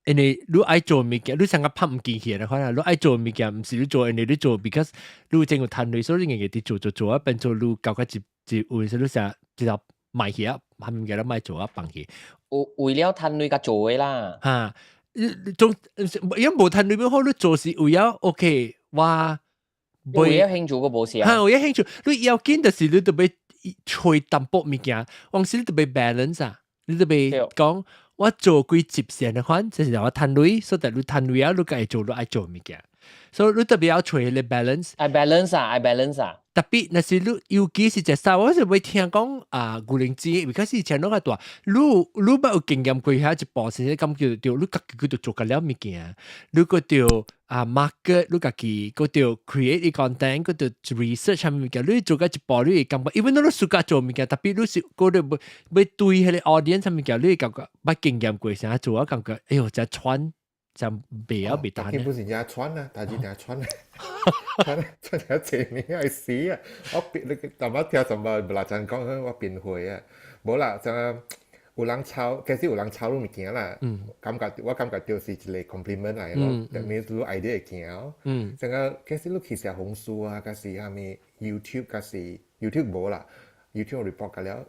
因為你愛做物件，你成個拍毋進去的可能你愛做物件，毋是你做，因為你做，because 你有真有趁鐳，所以你硬硬佇做做做啊，變做你到個一一有時你成一頭賣去啊，還物件都賣做啊，放去。為為了趁鐳較做的啦。哈，總因為無趁鐳要好，你做是為了 OK，我為了興趣閣無啥。哈，為了興趣，你要緊就是你著欲揣淡薄物件，往時你著欲 balance 啊，你著欲講。我做幾集先的款，就是我趁鐳，所以你趁鐳啊，你家做你愛做物件，所以你特別要揣彼個 balance。愛 balance 啊，愛 balance 啊。特別若是你尤其是食啥，我是會聽講啊，牛靈芝，because 以前攏較大，你捌有經驗過遐一步，是感覺著你家己閣著做個了物件，你閣著啊 market，你家己閣著 create content，閣著 research 啥物件，你做個一步，你會感覺，因為你 suka 做物件，特別你是閣著欲欲對彼個 audience 啥物件，你會感覺捌經驗過啥做啊，感覺哎喲，真喘。就袂曉袂彈。基本上也喘啊，大致定喘啊，喘喘咗前年係死啊！我變你淡薄聽什麼來真講，我變會啊，無啦，就有人抄，其實有人抄你物件啦，感覺我感覺就是一個 compliment 來咯，that means 你 idea 會行。成個其實你去小紅書啊，還是啥物 YouTube，還是 YouTube 無啦。YouTube report 個了，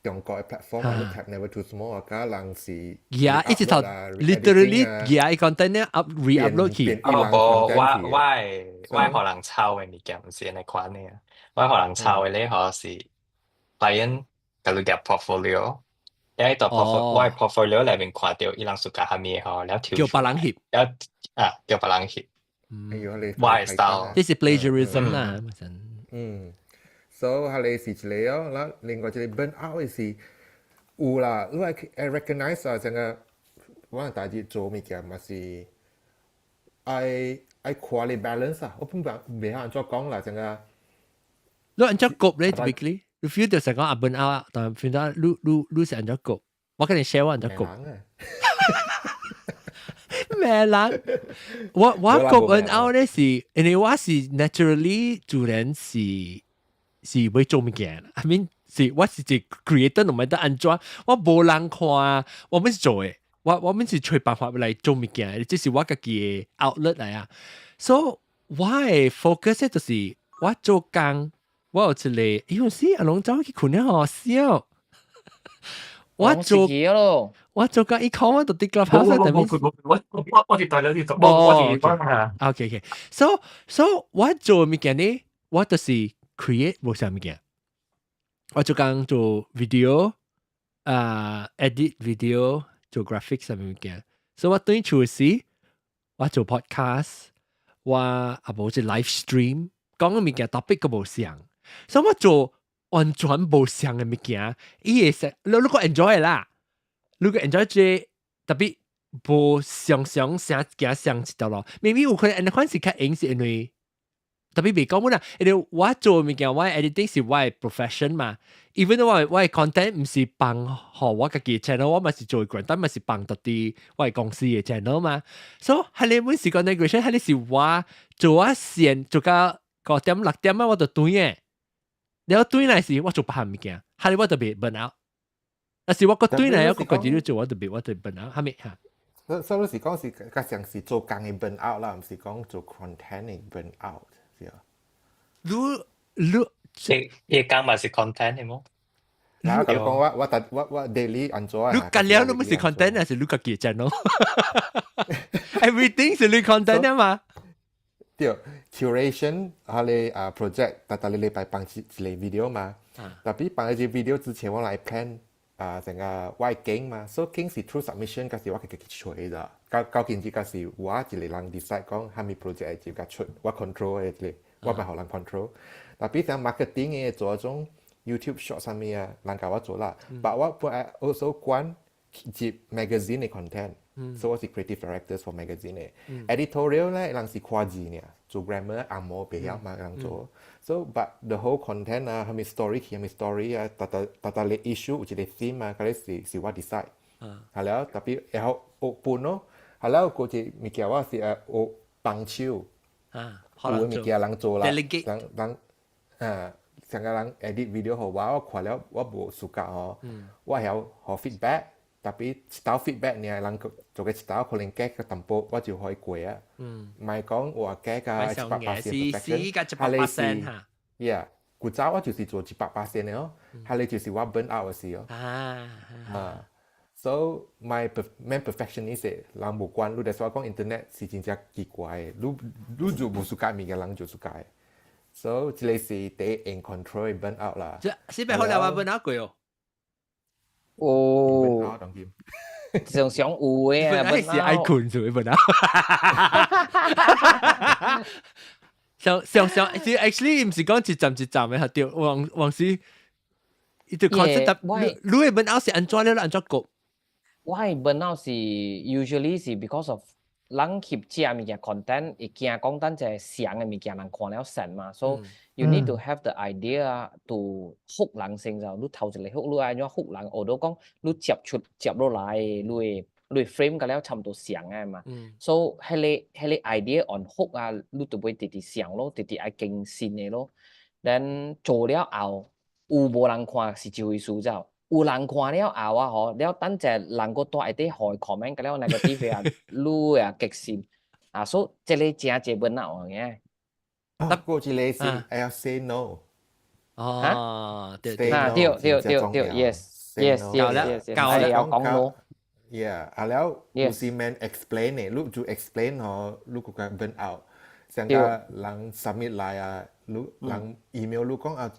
中國的 platform 啊，你 type never too small 啊，加人是呀，一直頭 literally 呀，伊 content 咧 up re-upload 去。哦，無，我會予人抄的物件毋是按呢款的啊，我予人抄的咧，吼是 client 共你夾 portfolio，你喺度 portfolio，我 portfolio 內面看著伊人 suka 啥物吼，了叫別人翕，了啊叫別人翕。哎呦，你我的 style，這是 plagiarism 啦，嗯。所以係你是一個哦，那另外一個 burn out 的是有啦，你愛 recognize 啊，成個我大致做物件嘛是愛愛看你 balance 啊，我本來袂曉按怎講啦，成個你按怎 cope 咧？Typically，你 feel 到成講啊 burn out 啊，但 feel 到你你是按怎 cope？我跟你 share 我按怎 cope。咩人？我 cope burn out 咧是，因為我是 naturally 自然是。是欲做物件，I mean 是我是一 creator，唔係得按怎，我無人看，我們是做的，我們是揣辦法來做物件，這是我家己的 outlet 來啊。所以我的 focus 就是我做工，我有一個，因為是阿龍走去睏了吼，笑。我做工一看我就佇 clubhouse 我我我我佇大了佇做，我佇講下。 OK，so 我做物件呢，我就是 create 無啥物件，我做工做 video，啊 edit video，做 graphics 啥物件。所以我轉厝時，我做 podcast，我啊無是 live stream，講的物件 topic 閣無相，所以我做完全無相的物件，伊會說你如果 enjoy 啦，如果 enjoy 這特別無常常成行相一條路，maybe 有可能按呢款是較閒是因為。特別袂講本啦，因為我做物件，我 editing 是我的 profession 嘛。even though 我的 content 毋是放予我家己的 channel，我嘛是做 content 嘛是放到佇我的公司的 channel 嘛。所以彼個本是 content creation，彼個是我做我先做到5點6點啊，我就轉的。了轉來時，我做別項物件，彼個我就袂 burn out。但是我閣轉來，我閣繼續做，我就 burn out。蝦米嚇？所以是講是較像是做工的 burn out 啦，毋是講做 content 的 burn out。是啊。你你伊講嘛是 content 係冇？嗱，我講我我特我我 daily 按怎啊？你幹了你毋是 content，還是你家己 channel？Everything 是你 content 啊嘛？對，curation 下咧啊 project，逐逐禮拜放一個 video 嘛。特別放一個 video 之前，我來 plan 啊成個我景嘛，所以景是 through submission，嗰時我家己去揣咋。到到今日嗰時我一個人 decide 講蝦米 project 會接出，我 control 的一個，我咪予人 control。特別像 marketing 的做種 YouTube short 啥物啊，人共我做啦。但我本來 also 管接 magazine 的 content。所以我是 creative director for magazine 的。editorial 咧，人是看字爾，做 grammar 紅毛袂曉嘛，人做。So but the whole content 啊，蝦米 story 蝦米 story 啊，逐逐逐逐個 issue 有一個 theme 啊，嗰個是我 decide。係了，特別然後學本咯，係了，嗰隻物件我是學幫手。有的物件人做啦，人人啊，成個人 edit video 予我，我看了我無 suka 吼，我曉予 feedback。特別一道 feedback 爾，人做個一道可能改個淡薄，我就可以過啊。唔係講我改個100% perfection，100% 哈。 Yeah，古早我就是做100%的哦，係你就是我 burn out 的時哦。啊，so my main perfectionist 人無關，你就是講 internet 是真正奇怪的，你你就無 suka 物件，人就 suka 的。So 這個是第一 in control burn out 啦。這四百好兩萬 burn out 過哦。哦，常常有的啊，本來是愛睏做的 burn out。上上上，其實 actually 毋是講一站一站的，對，往往時伊就 concept，你你的 burn out 是按怎了？按怎過？我的 burn out 是 usually 是 because of 人翕這物件 content 會驚講等一個相的物件人看了神嘛，so you need to have the idea to hook 人先就，你頭一個 hook 你愛怎 hook 人，學到講你接出接落來，你會你 frame 個了差不多相的嘛，so 彼個 idea on hook 啊，你就會直直想咯，直直愛更新的咯，then 做了後有無人看是一回事就。有人看了後啊吼，了等者人閣蹛內底予 comment 個了 negative 啊，你也激心啊，所以這個真濟 burn out 嘅。啊，過一個是愛曉 say no。哦，對對對對對對，yes yes yes yes，教了講 no。 Yeah，啊了有時免 explain 的，你就 explain 吼，你閣較 burn out。像個人 submit 來啊，你人 email 你講啊，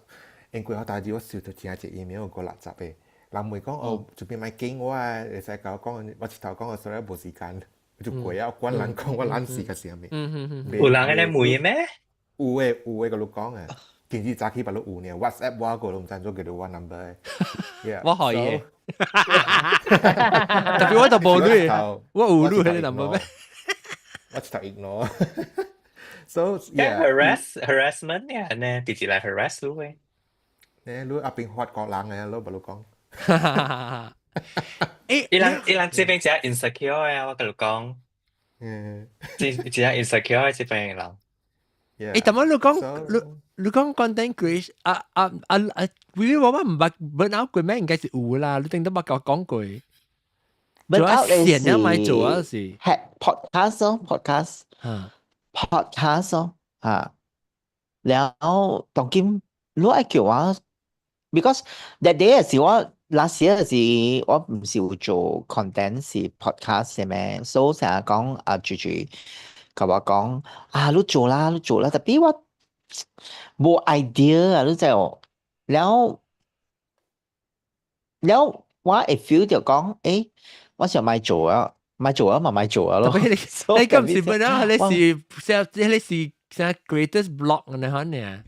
因為我代誌我收到真濟 email 過垃圾的。人問講哦，這邊莫見我啊，會使共我講，我一頭講我說無時間，就過啊，管人講我懶死個啥物。有人按呢問咩？有的有的，共你講啊，今日早起捌有呢，WhatsApp 我個攏毋知怎叫做我 number。我可以，特別我就無你，我有你彼個 number 咩？我一頭 ignore。So yeah, harassment 呀，呢，直接來 harass 你嘅。呢，你阿邊法國人嘅，你無你講。欸，伊人伊人這邊真 insecure 啊，我共你講。真真 insecure 這邊的人。欸，但係你講你你講 content creation 啊啊啊啊，微我毋捌 burn out 過咩？應該是有啦，你頂都捌共我講過。 burn out 閒了咪做啊是。係 podcast 咯，podcast。podcast 咯，嚇。然後當今你愛叫我，because that day 是我 last year 是我毋是有做 content 是 podcast 的咩，所以成日講啊住住，共我講啊，你做啦，你做啦，特別我無 idea 啊，你知無？然後然後我會 feel 到講，欸，我想莫做啊，莫做啊嘛莫做啊咯。你你咁是本來你是啥？你是啥 creators block 呢？可能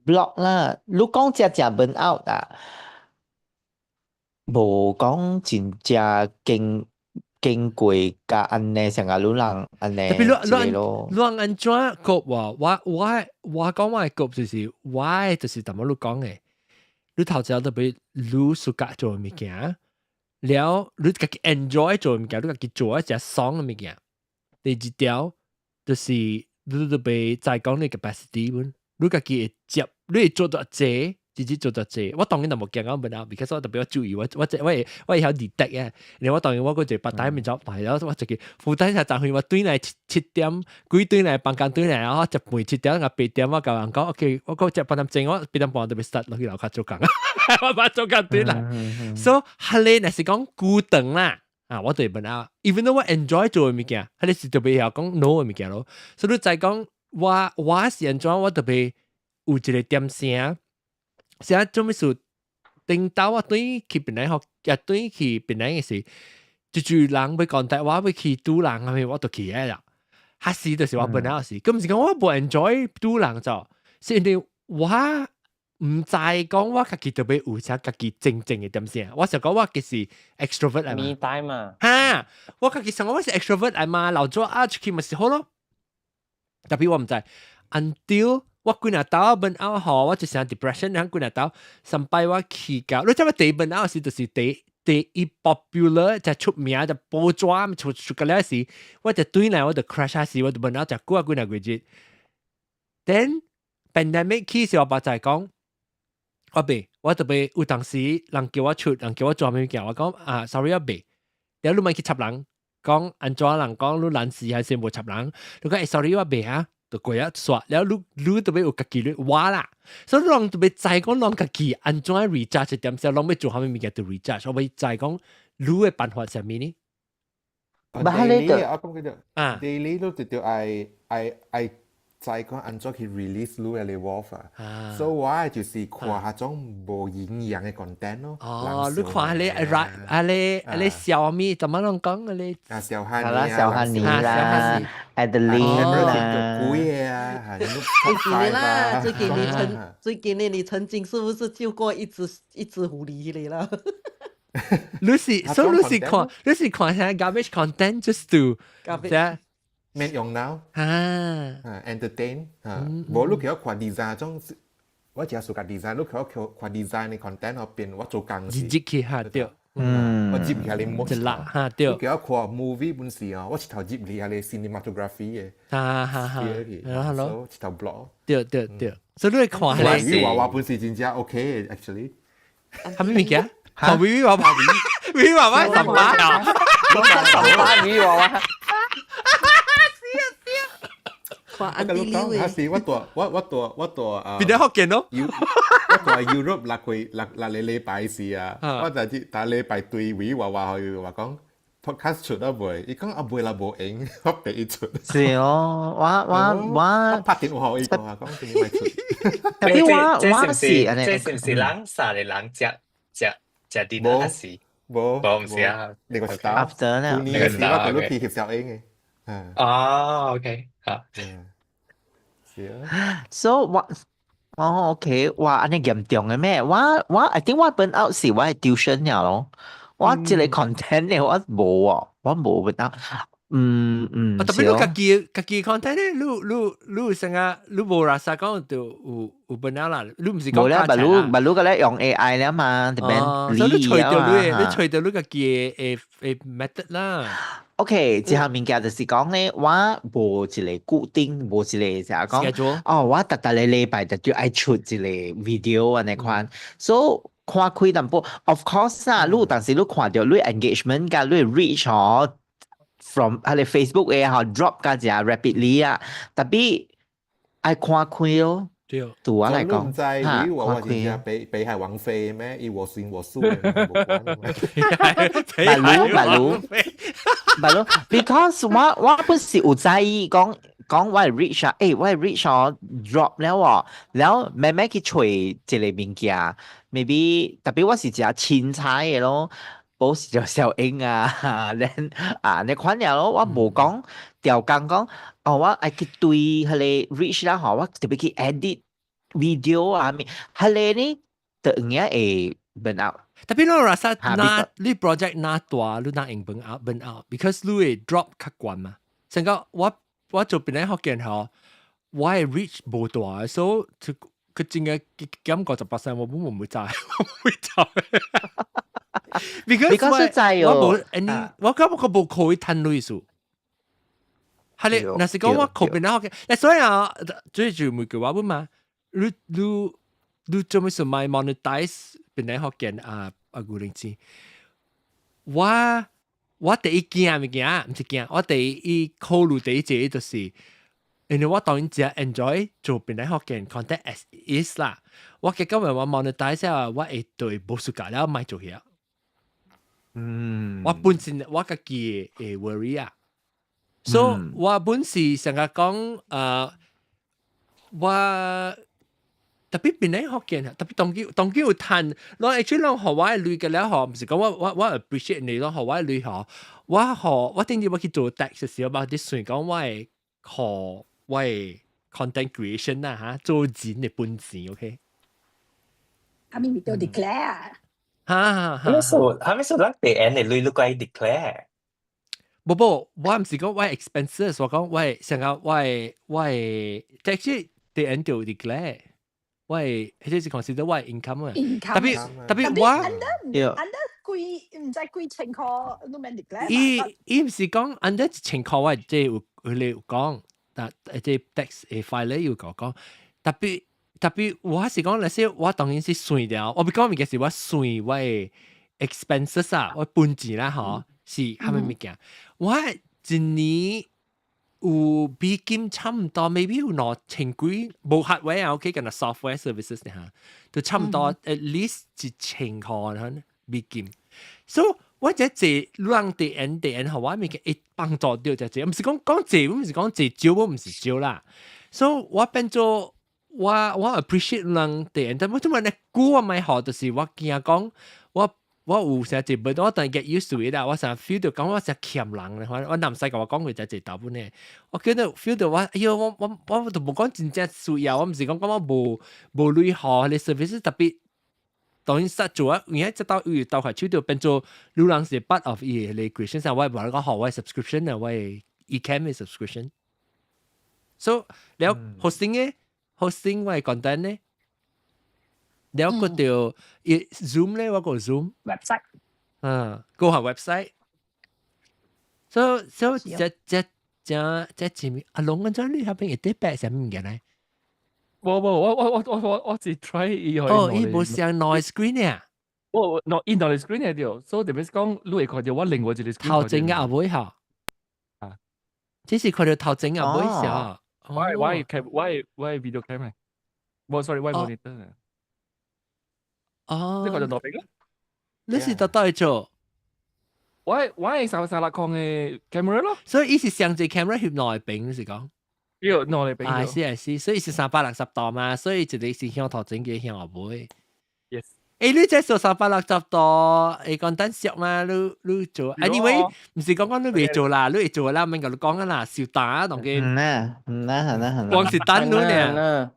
block 啦，你講只只 burn out 啊，無講真正經經過甲按呢，成個女人按呢，特別你你你按怎 cope 話？我我我講我的 cope 就是我的就是淡薄你講的，你頭先特別你 suka 做的物件，了你家己 enjoy 做的物件，你家己做一隻爽的物件。第二條就是你特別再講你 capacity 本，你家己會接，你會做到濟。直接做到濟，我當然就無驚講 burn out，because 我特別我注意，我我我會我會曉 detect 啊。然後我當然我嗰一個 part time job，但係我一個負擔下昨昏我轉來7點幾轉來放工轉來，然後食飯7點啊8點我共人講，OK，我講食8點鐘，我8點半就欲 start 落去樓跤做工，我把做工轉來。所以，彼个若是講孤長啦，啊，我就會 burn out。Even though 我 enjoy 做的物件，彼个是特別曉講 no 的物件咯。所以你再講。我是按怎我特別有一個點聲，聲做咩事？頂到我對去檳城學，也對去檳城嘅時，就住人欲講台話，欲去拄人係咪我就去嘅啦。彼時就是我 burn out 時，咁毋是講我無 enjoy 拄人就，是因為我毋知講我家己特別有啥家己真正嘅點聲。我想講我其實 extrovert 嚟嘛。 Me time 嘛。哈，我家己想講我是 extrovert 嚟嘛，老早啊出去咪是好咯。特別我毋知，until 我幾若兜 burn out 吼，我就成 depression，然後幾若兜，上擺我去到，你知影第一 burn out 時就是第一 popular 就出名就報紙出出個了時，我就對來我就 crash 時，我就 burn out 就過幾若個月。Then pandemic 起時，我爸就係講，我袂，我特別有當時人叫我出，人叫我做咩物件，我講啊，sorry 我袂，然後你莫去插人，講按怎人講你難事還是無插人，你講欸 sorry 我袂啊。就過啊煞，了你特別有家己咧我啦，所以人特別知講人家己按怎 recharge 點時，攏欲做啥物物件就 recharge，我欲知講你嘅辦法啥物呢？ daily 我講叫做啊，daily 都直接愛愛愛知講按怎去 release 你嘅 wolf 啊，所以我就是看下種無營養嘅 content 咯。哦，你看下你啊啊你啊你小咪，怎麼攏講啊你？啊小漢係啦，小漢尼啦，Adeline 啦，貴啊，最近的啦，最近的你曾經是不是救過一隻狐狸嚟啦？你是所以你是看下 garbage content just to 即免用腦啊啊 entertain 啊，無你叫我看 design 種，我只係暑 design，你叫我看 design 嘅 content 後邊我做工時，入去下對，我入去你冇一啦嚇對，你叫我看 movie 本時啊，我一頭入嚟下你 cinematography 嘅，哈哈哈，係咯，一頭 blog，對對對，所以你看下你娃娃本時真正 OK actually，係咩物件？看微微娃娃，微微娃娃十八啊，十八微娃娃。看我甲你講，彼時我蹛啊，邊啲福建咯？我蹛 Europe 六個禮拜時啊，我就知逐禮拜對位話話佢話講 podcast 出得未？伊講啊未啦，無閒，我俾伊出。是哦，我拍電話予伊講啊，講點解出？特別我是這是毋是人三個人食食食 dinner 還是？無無毋是啊，那個是 after 呢？那個是我講你去翕小影嘅。哦，OK，好。是啊。 So 我哦，OK，哇，按呢嚴重嘅咩？我 I think 我 burn out 是我係 tuition 了咯。我這個 content 咧，我無哦，我無 burn out。特別你家己 content 咧，你成日你無垃圾講就有 burn out 啦，你毋是講無啦，不如個咧用 AI 了嘛，特別所以你隨到你，你隨到你家己的 method 啦。 OK，這項物件就是講咧，我無一個固定，無一個啥講，哦，我逐逐個禮拜就愛出一個 video 按呢款，所以看開淡薄。Of course 啊，你但是你看著你 engagement 佮你 reach 吼，from 彼個 Facebook 的吼 drop 較誠 rapidly 啊，特別愛看開咯。對，對我來講，你毋知你話我真正北海王妃咩？伊我行我素的。不如不如不如，because 我本是有在意講講我 reach 啊，欸，我 reach 哦 drop 了哦，了慢慢去揣一個物件，maybe 特別我是食凊彩的咯，無是就小英啊，then 啊，你看了咯，我無講調工講，哦，我愛去對彼個 reach 啦吼，我特別去 edit video 啊，物，彼個呢，就有影會 burn out。特別你 rasa 那你 project 那大，你那用 burn out burn out，because 你會 drop 較懸嘛。成個我做檳城福建吼，我的 reach 無大，所以佢真嘅減50%，我本唔會知，我唔會知。because 我無 any，我感覺我無可以趁鐳數。係你，若是講我靠檳城福建，所以啊，最就每句話本嘛，你做咩事買 monetize 檳城福建啊啊牛奶錢？我第一驚物件，毋是驚，我第一考慮第一個就是，因為我當然只 enjoy 做檳城福建 content as is 啦。我結果我 monetize 啊，我會對無暑假了莫做遐。我本身我家己會 worry 啊，所以我本是成日講。我特別檳城福建啊，特別當今當今有趁，我 actually 攏予我的鐳嘅了吼，毋是講我 appreciate 你攏予我的鐳吼，我予我頂日我去做 tax 嘅時候，嘛，啲算講我會予我的 content creation 啦嚇，做錢嘅本錢，OK？係咪都 declare？哈哈，係咪數係咪數咱第 N 嘅鐳你該 declare？無無，我毋是講我 expenses，我講我成個我 tax 第 N 就 declare。我係迄個是 consider 我 income 啊，特別特別我 under 幾毋知幾千箍都免 declare。伊伊毋是講 under 1,000箍，我即有佢哋有講，但即 tax 會 file 咧有講講，特別特別我是講，那些我當然是算了，我欲講物件是我算我的 expenses 啊，我本錢啦吼，是蝦米物件？我一年有美金差唔多，maybe 有2,000幾，無 hardware 啊，OK，干焦 software services 嚇，就差唔多 at least 1,000箍美金。所以我這濟人佇 N 佇 N 予我物件會幫助到這濟，毋是講講濟，毋是講濟少，我毋是少啦。所以我變做我 appreciate 人佇 N，但我做乜呢？久我咪學，就是我驚講我。我有成一本，我等 get used to it 啦。我成日 feel 到講我成日欠人咧，我南西共我講過就一大本咧。我記得 feel 到我，哎喲，我都無講真正需要，我毋是講講我無無鐳予你 service 特別，當然實做啊，因為這到有鬥塊手就變做女人是 part of 伊的 creation 上，我無講予我 subscription 啊，我 Ecamm 的 subscription。So 了 hosting 嘅 hosting 我的 content 咧。了個就 Zoom 咧，我個 Zoom website，嗯，個下 website。So 這這這這前面阿龍跟咗你嗰邊會得白啥物件咧？無無，我只 try 伊哦，伊無像內 screen 啊。我喏，伊內 screen 會著，所以特別是講你會看著我另外一個 screen。頭前嘅後尾吼。啊，這是看著頭前後尾小。我 cam 我 video cam 嚟，無 sorry 我 monitor。哦，這個就內邊咯。你是到底做？我係336嘅 camera 咯。所以伊是上隻 camera 翕內邊，是講？對，內邊。啊，是係是，所以是360度嘛，所以一個是向頭前，一個向後尾。 Yes。欸，你這做360度，會簡單熟嘛？你你做，anyway，毋是講講你未做啦，你會做啦，免共你講啊啦，小打同佢。唔啦，唔啦，係啦，係啦。光是等你呢，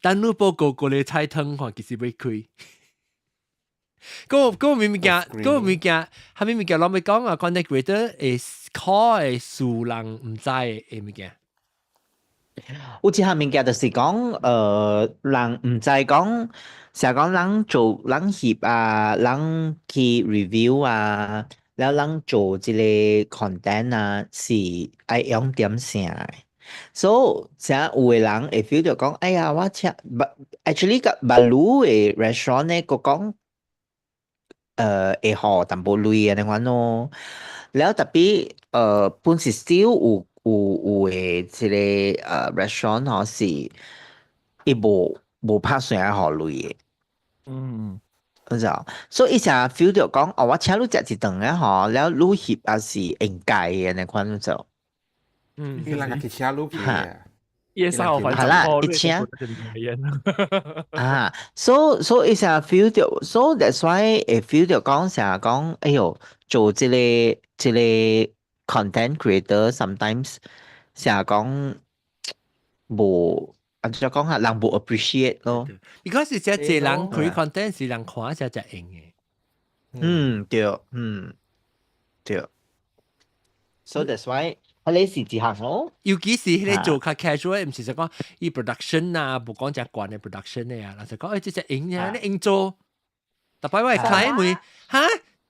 等你報告過嚟菜湯看幾時欲開。嗰個物件，嗰個物件，蝦米物件，攏欲講啊？content creator 會可會數人毋知的物件。有一項物件就是講，人毋知講，成日講人做人翕啊，人去 review 啊，了人做這個 content 啊，是愛用點啥的。所以成有的人會 feel 到講，哎呀，我請，actually 個馬路的 restaurant 咧，閣講，會予淡薄鐳按呢款咯。了特別，本是 still 有的這個restaurant 吼是伊無拍算愛予鐳的。你知道？所以伊成日 feel 到講，哦，我請你食一頓仔吼，了你翕也是應該的按呢款就。伊人家己請你去的。夜三號係啦，一請啊，所以伊成日 feel 到，so that's why 會 feel 到講成日講，哎喲，做這個 content creator sometimes 成日講無，按怎講啊，人無 appreciate 咯。 because 是這濟人開 content 是人看才才用的。嗯，對，嗯，對。So that's why 彼個是一項咯。尤其是彼個做較 casual，毋是就講伊 production 啊，無講誠懸的 production 的啊，人就講欸，這隻用啊，你用做，逐擺我會開問，哈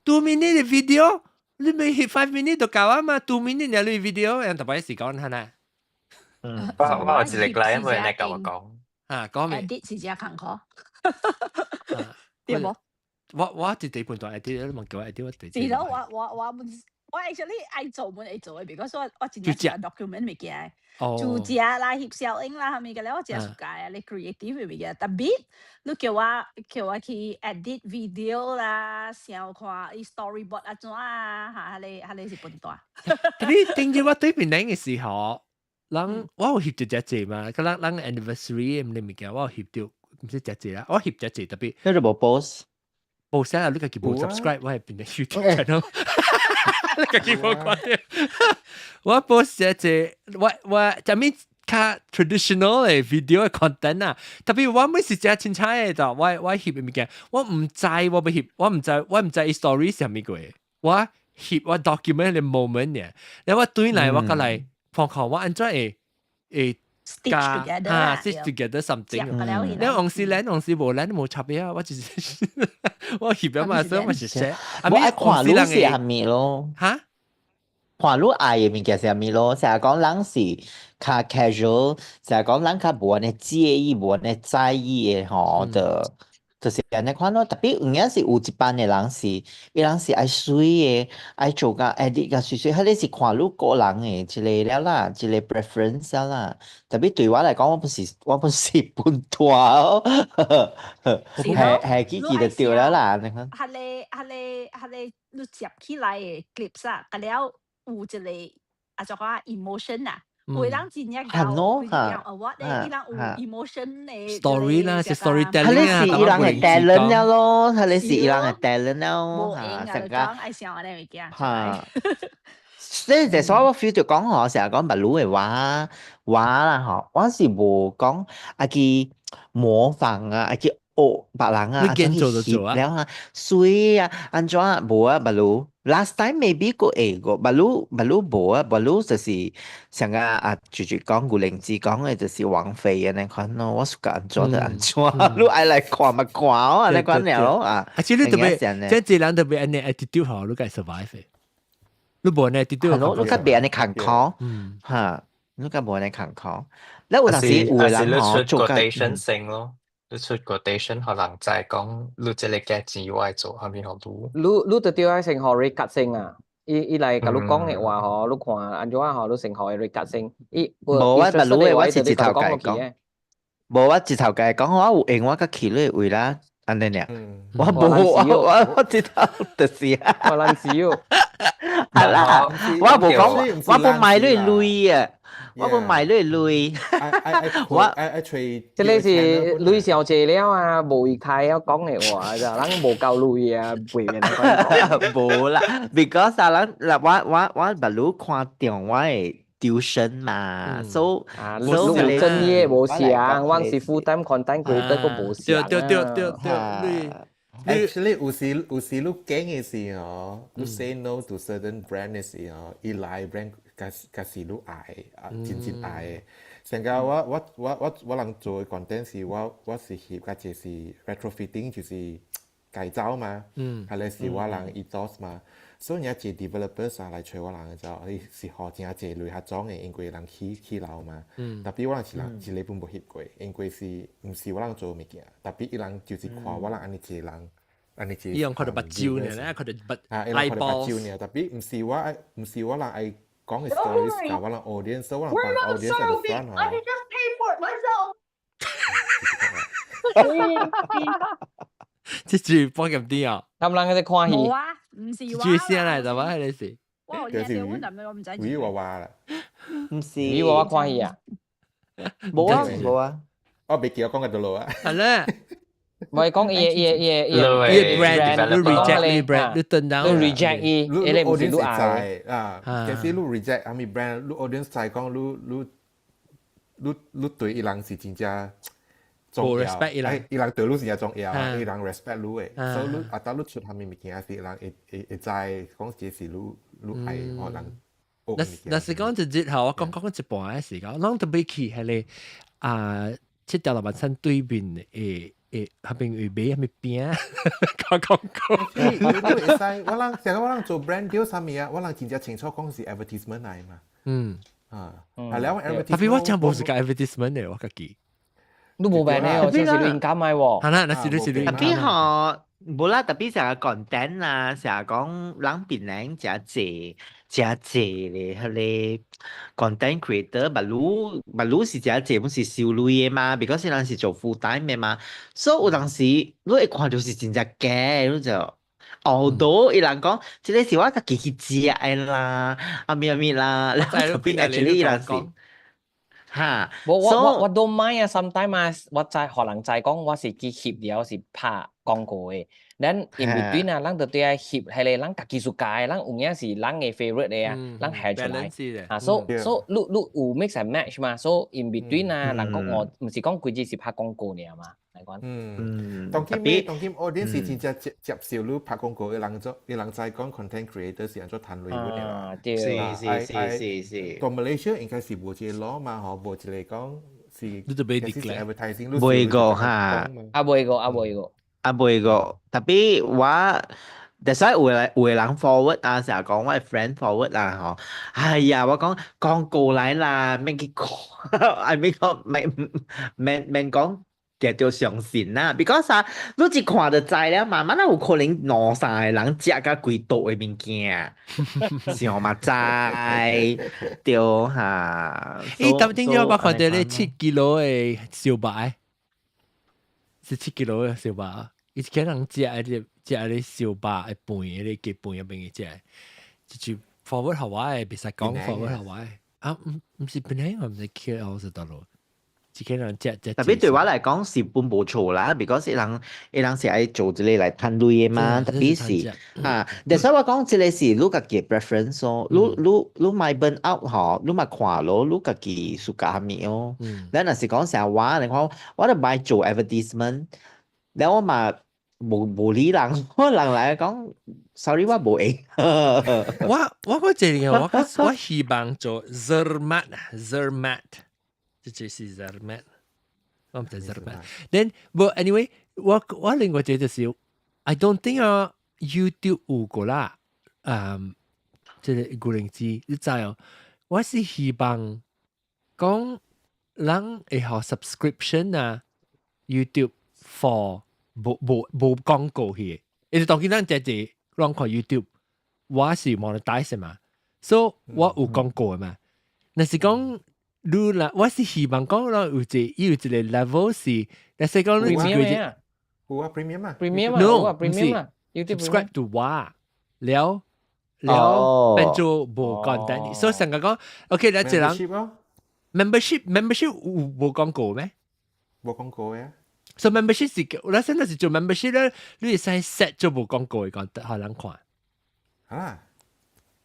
，2 minute 的 video，你咪翕 5 minute 就夠啊嘛，2 minute 爾你 video，人逐擺是講按呢。嗯，我有一個 client 會來共我講，啊，講咩？edit 是誠艱苦，對無？我一地半段 edit，你問叫我 edit 我地。是咯，我 actually 愛做滿會做的，because 我真正喜歡 document 物件，煮食啦、翕小影啦，啥物個咧，我真喜歡啊，你 creative 的物件。特別你叫我去 edit video 啦，想看伊 storyboard 按怎啊，嚇，彼個彼個是笨蛋。特別頂日我對面頂的時候，人我有翕一隻字嘛，個人人 anniversary 唔理物件，我有翕到毋是隻字啦，我翕隻字特別。你都無 post？無寫啊！你家己無 subscribe，我係變咗 YouTube channel，你家己無看到。我 post 隻字，我我就咪較 traditional 嘅 video 嘅 content 啊，特別我每時真凊彩嘅就，我我翕嘅物件，我毋知我欲翕，我毋知我毋知 story 啥物鬼，我翕我 document 嘅 moment 呢，然後我對來我過來放看我按怎會會 stitch together 啊，stitch together something。你往時靚，往時無靚，無差別啊！我就是我翕咗嘛，所以我是寫。我愛看你是啥物咯？哈？看你愛的物件是啥物咯？成日講人是較 casual，成日講人較無按呢介意，無按呢在意的吼，就是按呢款咯。特別有影是有一班的人是，伊人是愛媠的，愛做甲 edit 甲媠媠，彼個是看你個人的一個了啦，一個 preference 了啦。特別對我來講，我本是本大哦，係係記記就對了啦。你看。彼個彼個彼個你接起來的 clips 啊，佮了有一個啊，就講 emotion 啊。有人真正搞，佢 award 咧，伊人有 emotion 的 story 啦，是 storytelling 啊，彼個是伊人的 talent 了咯，彼個是伊人的 talent 了，嚇，成個愛想按呢物件。嚇，所以就所以我 feel 就講吼，成日講白魯的話話啦吼，我是無講啊去模仿啊，啊去學別人啊，你見做就做啊，了啊，水啊，按怎啊，無啊，白魯。Last time maybe 個會個，白魯白魯無啊，白魯就是像個啊，直直講古靈子講的，就是王菲的那款咯，我是講按怎就按怎，你愛來看嘛看哦，按呢款了咯啊。啊，其實你特別，這這人特別按呢 attitude 好，你該 survive。你無按呢 attitude，你較袂按呢坎坷，嚇，你較無按呢坎坷。你有當時有的人吼做 quotation 性咯。你出 quotation 可能就係講你這個價錢我愛做，啥物予你。你你就對愛先予 rate 卡先啊！伊伊來共你講的話吼，你看按怎吼，你先予伊 rate 卡先。伊無我捌你的，我是一頭家講。無我一頭家講，我有閒我較去你位啦，按呢爾。我無我我我一頭就是啊。我難死哦。係啦，我無講，我無買你鐳啊。我無買你鐳。我愛揣。這個是鐳傷濟了啊，無伊開曉講的話，就人無夠鐳啊，袂免講。無啦，because 啊，人嗱我我我捌你看中我的 tuition 嘛，所以啊，你有正業無相，我是 full time content creator 個無相。對對對對對， Actually 有時有時你講的時候，你 say no to certain brand 的時候，伊來 brand 較較是你愛啊，真正愛的。成個我我我我我人做的 content 是我我是翕較濟是 retrofitting，就是改造嘛，係咧是我人 ethos 嘛。所以有一 developers 啊來揣我人就，伊是予真濟鐳較壯的，因為人起起樓嘛。特別我人是人一個本無翕過，因為是毋是我人做物件，特別伊人就是看我人按呢一個人，按呢一個。伊用看著目睭呢，看著目啊，伊人看著目睭呢，特別毋是我愛，毋是我人愛講的 stories，共我人 audience，所以我人放 audience at the front 吼。 I can just pay for it myself. 這是半點啲啊！他們人在看戲。無啊，毋是我。這聲來的嘛，彼個是。我有聽到，阮男的我毋知。魚娃娃啦。毋是。魚娃娃看戲啊？無啊，無啊。我袂記我講個多囉啊。係咧。唔係講伊伊伊伊伊 brand，你 reject 你 brand，你turn down。你 reject 伊，伊個毋是你愛。啊，其實你 reject 啥物 brand，你 audience 知講你你你你對伊人是真正重要，伊人對你真正重要，伊人 respect 你的，所以你啊，當你出啥物物件時，人會會會知講這是你你愛予人。若若是講一日後，我講講一半的時間，攏特別去彼個啊，七條老板山對面的。誒，彼邊有賣啥物餅？講講講。你會使，我人成個我人做 brand deal 啥物啊？我人真正清楚講是 advertisement 來嘛。啊，係了， advertisement。特別我真無是個 advertisement 的，我家己。你無辦的哦，這是你應該買喎。係啦，那是你是你。特別吼，無啦，特別成日 content 啊，成日講人變人誠濟誠濟咧，彼個 content creator，捌汝捌汝是誠濟，本是收鐳的嘛，because 人是做 full time 的嘛，所以有當時你會看著是真正假的，你就 although 伊人講，這個是我家己去食的啦，啊咩咩啦，特別 actually 伊人是。嚇。我 don't mind 啊，sometimes 啊，我知予人知講我是去翕了是拍廣告的。Then in between 啊，咱就對愛翕彼個咱家己自家的，咱有影是咱的 favorite 的啊，咱下出來。啊，so 你有 mix and match 嘛？So in between 啊，人講我毋是講規日是拍廣告爾嘛，來講。嗯，當今 audience 是真正接受你拍廣告的人做，伊人知講 content creator 是按怎趁錢的啊，對。是是是是是。到 Malaysia 應該是無這個 law 嘛，嗬，無一個講是。你就被 declare advertising。袂個哈。啊，袂個，啊袂個。啊，袂個，tapi 我，that's why 有的人 forward 啊，成日講我 friend forward 啦，嗬，哎呀，我講廣告來啦，免去看，I mean 講免講寄著相信啦，because 啊，你一看就知了，慢慢啊有可能兩三個人食甲規桌的物件，想嘛知，對哈。伊當頂咗我看到咧7 kilo 的燒白。是7 kilo 的燒肉，伊是人食的食的燒肉的飯，彼個雞飯入邊食，就是 forward 予我的，袂使講 forward 予我的。啊，毋是本來我毋是 KL 是佗落，一個人食食。 Tapi 對我來講是本無錯啦，because 伊人是愛做這個來趁錢的嘛，tapi 是啊，但所以我講這個是你家己 preference 咯，你莫 burn out 吼，你嘛看咯，你家己 suka 啥物哦。咱若是講成我，你看我都莫做 advertisement，然後我嘛無理人，我人來講，sorry 我無閒。我嗰一個我希望做 Zermatt Zermatt，這就是 Zermatt，我毋知 Zermatt。Then but anyway，我另外一個就是，I don't think 啊 YouTube 有過啦，這個古靈機你知哦，我是希望講人會予 subscription 啊 YouTube for 無廣告去，因為當今咱這這攏看 YouTube，我是 monetize 嘛，所以我有廣告的嘛。若是講你啦，我是希望講咱有一個 level 是，若是講你一個月有啊，premium 啊，premium 啊，no， premium 啊，subscribe to 我了了變做無 content，所以成個講，OK，你一人 membership 有無廣告咩？無廣告嘅。所以 membership 是，我現在是做 membership 咧，你會使 set 做無廣告的講，予人看。啊？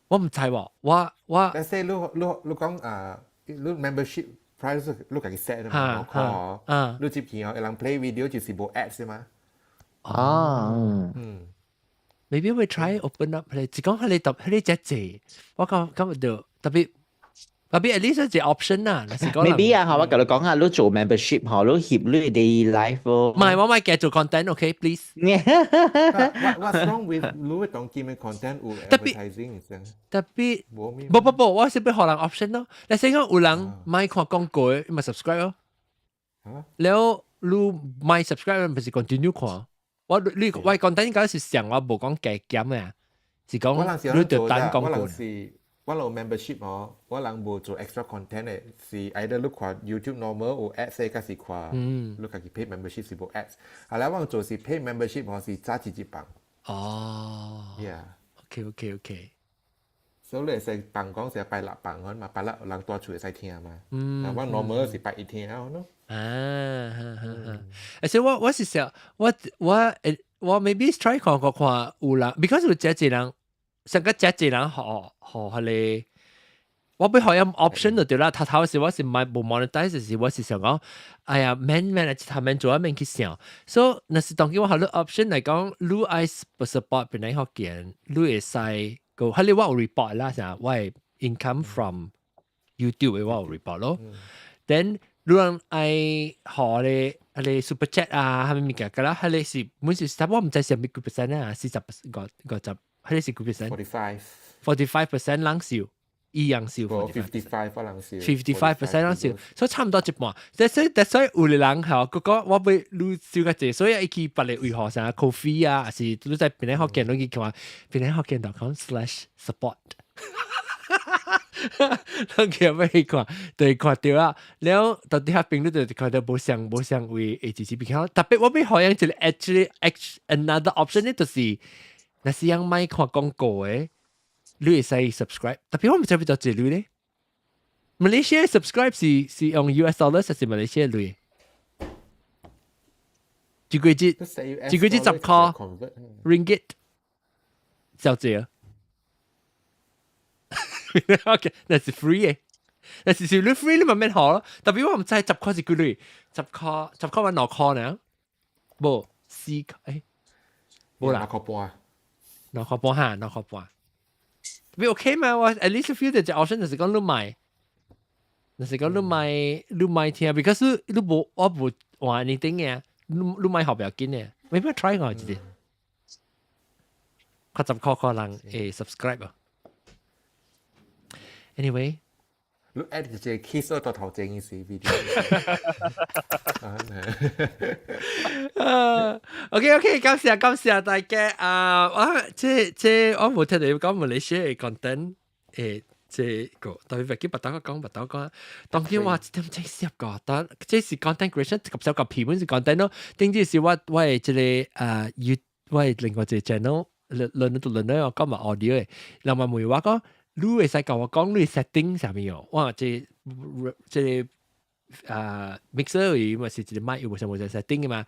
我毋知喎，我。 Let's say 你講啊，你 membership price 你家己 set 的嘛，我看哦，你接去哦，有人 play video 就是無 ads 嘛。哦，Maybe we try open up 咧，只講佢哋特佢哋只濟，我講今日就特別。特別 at least 一個 option 啦，若是講 Maybe 啊，我共你講下，你做 membership 嗬，你翕你 daily life 咯。唔係，我咪繼續做 content，OK，please。 What's wrong with 你當今嘅 content 有 advertising 先？特別，不不不，我是欲予人 option 咯。你先講有人莫看廣告，伊咪 subscribe 咯。了你莫 subscribe 毋是 continue 看。我你我 content 應該是上我無講加減嘅，是講你就等廣告。我有 membership 哦，我人無做 extra content 的，是 either 你看 YouTube normal 有 ads 的，還是看你家己 pay membership 是無 ads。後來我做是 pay membership 哦，是早一日放。哦。 Yeah。 OK。所以你會使放講是拜六放嘛，拜六人蹛厝會使聽嘛。我 normal 是拜一聽咯。啊，哈哈，而且我是想，我 maybe try 看看看有人，because 有這濟人，上個這濟人予彼個，我欲予伊 option 就對啦。頭頭時我是買無 monetize 時，我是想講，哎呀，免免來頭免做啊，免去想。所以若是當今我予你 option 來講，你愛 support 邊個福建，你會使個，彼個我有 report 啦，啥我的 income from YouTube 的我有 report 咯。Then 你人愛予咧，彼個 super chat 啊，啥物物件，個啦，彼個是每是差不多我毋知是啥物幾 percent 啊，40五十，彼個是幾 percent？ 45。 45% 人收，伊樣收。 55我人收。 55% 人收，所以差毋多一半。所以有的人吼，閣講我欲愈收較濟，所以伊去別個位予啥 coffee 啊，還是你在邊個福建攏去看，邊個福建 .com/support。攏去欲去看，對看著啊，了到底遐邊你就看著無相位會支持比較，特別我欲予伊一個 actually another option 咧，就是若是人莫看廣告的，你會使 subscribe，特別我毋知欲做這類咧。馬來西亞 subscribe 是用 US dollar 還是馬來西亞鐳？一個月一個月10塊 ringgit，小姐。OK，那是 free 嘅，但是你 free 你咪免學咯。特別我毋知十塊是幾鐳，十塊十塊揾2塊呢？無4塊，誒，無啦，2塊半，2塊半哈，2塊半。特別 OK 嘛？我 at least feel 到隻 option 就是講你買，就是講你買聽，because 你無我無換 anything 嘅，你買學比較緊嘅，maybe try 我一啲，較10塊可能會 subscribe 啊。Anyway，你 add 一個 kiss 到頭前嘅 video。啊，OK OK，感謝感謝大家啊！我這這我無聽到講馬來西亞 content 誒，這個特別叫白頭講白頭講，當今我一點真攝個，當這是 content creation 及小個皮本是 content 咯。頂住是我係這個啊，要我係另外一個 channel 輪輪到輪到我講埋 audio 嘅，人嘛問我講，你會使共我講你 setting 啥物哦？我這這個啊 mixer 伊嘛是一個麥有無啥無啥 setting 嘅嘛。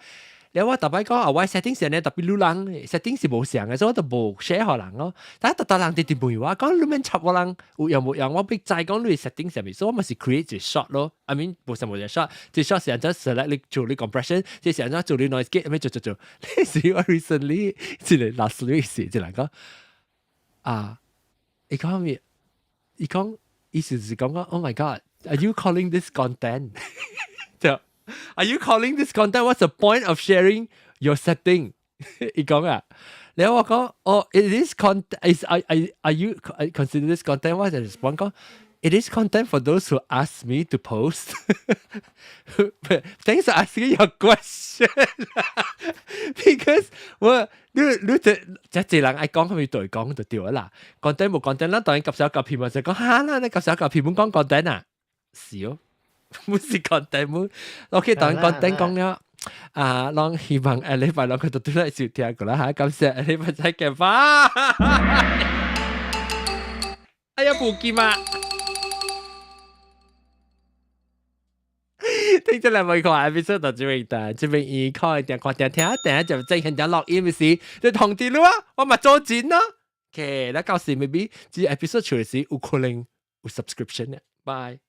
然後我逐擺講啊，我 setting 是呢，特別女人 setting 是無相嘅，所以我就無 share 予人咯。但係特特人直直問我講，你免插我人有用無用？我欲知講你 setting 啥物，所以我嘛是 create 一個 short 咯。I mean 無啥無啥 short，這 short 是按怎 select 你做你 compression，這是按怎做你 noise gate，咩做做做。呢是我 recently 一個 last week 是一個人講啊。伊講咩？伊講意思是講講，Oh my God，are you calling this content？就 Are you calling this content？What's the point of sharing your setting？伊講啊，然後我講，哦，it is content。Is I are you consider this content？我就 respond 講，It is content for those who ask me to post. Thanks for asking your question. Because 我你你這這這人愛講，佢咪對講就對啦。content 無 content，咱當然及小夾片嘛，就講哈啦，你及小夾片本講 content 啊，是哦，唔是 content 冇。OK，當然 content 講了。啊，攏希望下禮拜攏佢都對來收聽過啦嚇，感謝下禮拜再見吧。哎呀，無見嘛！聽咗兩位看 episode 到這邊的，這邊伊看定看定聽定就正現點錄音時，就通知你啊，我嘛做錢咯。OK，那到時 maybe 這 episode 出時有可能有 subscription 嘅，bye。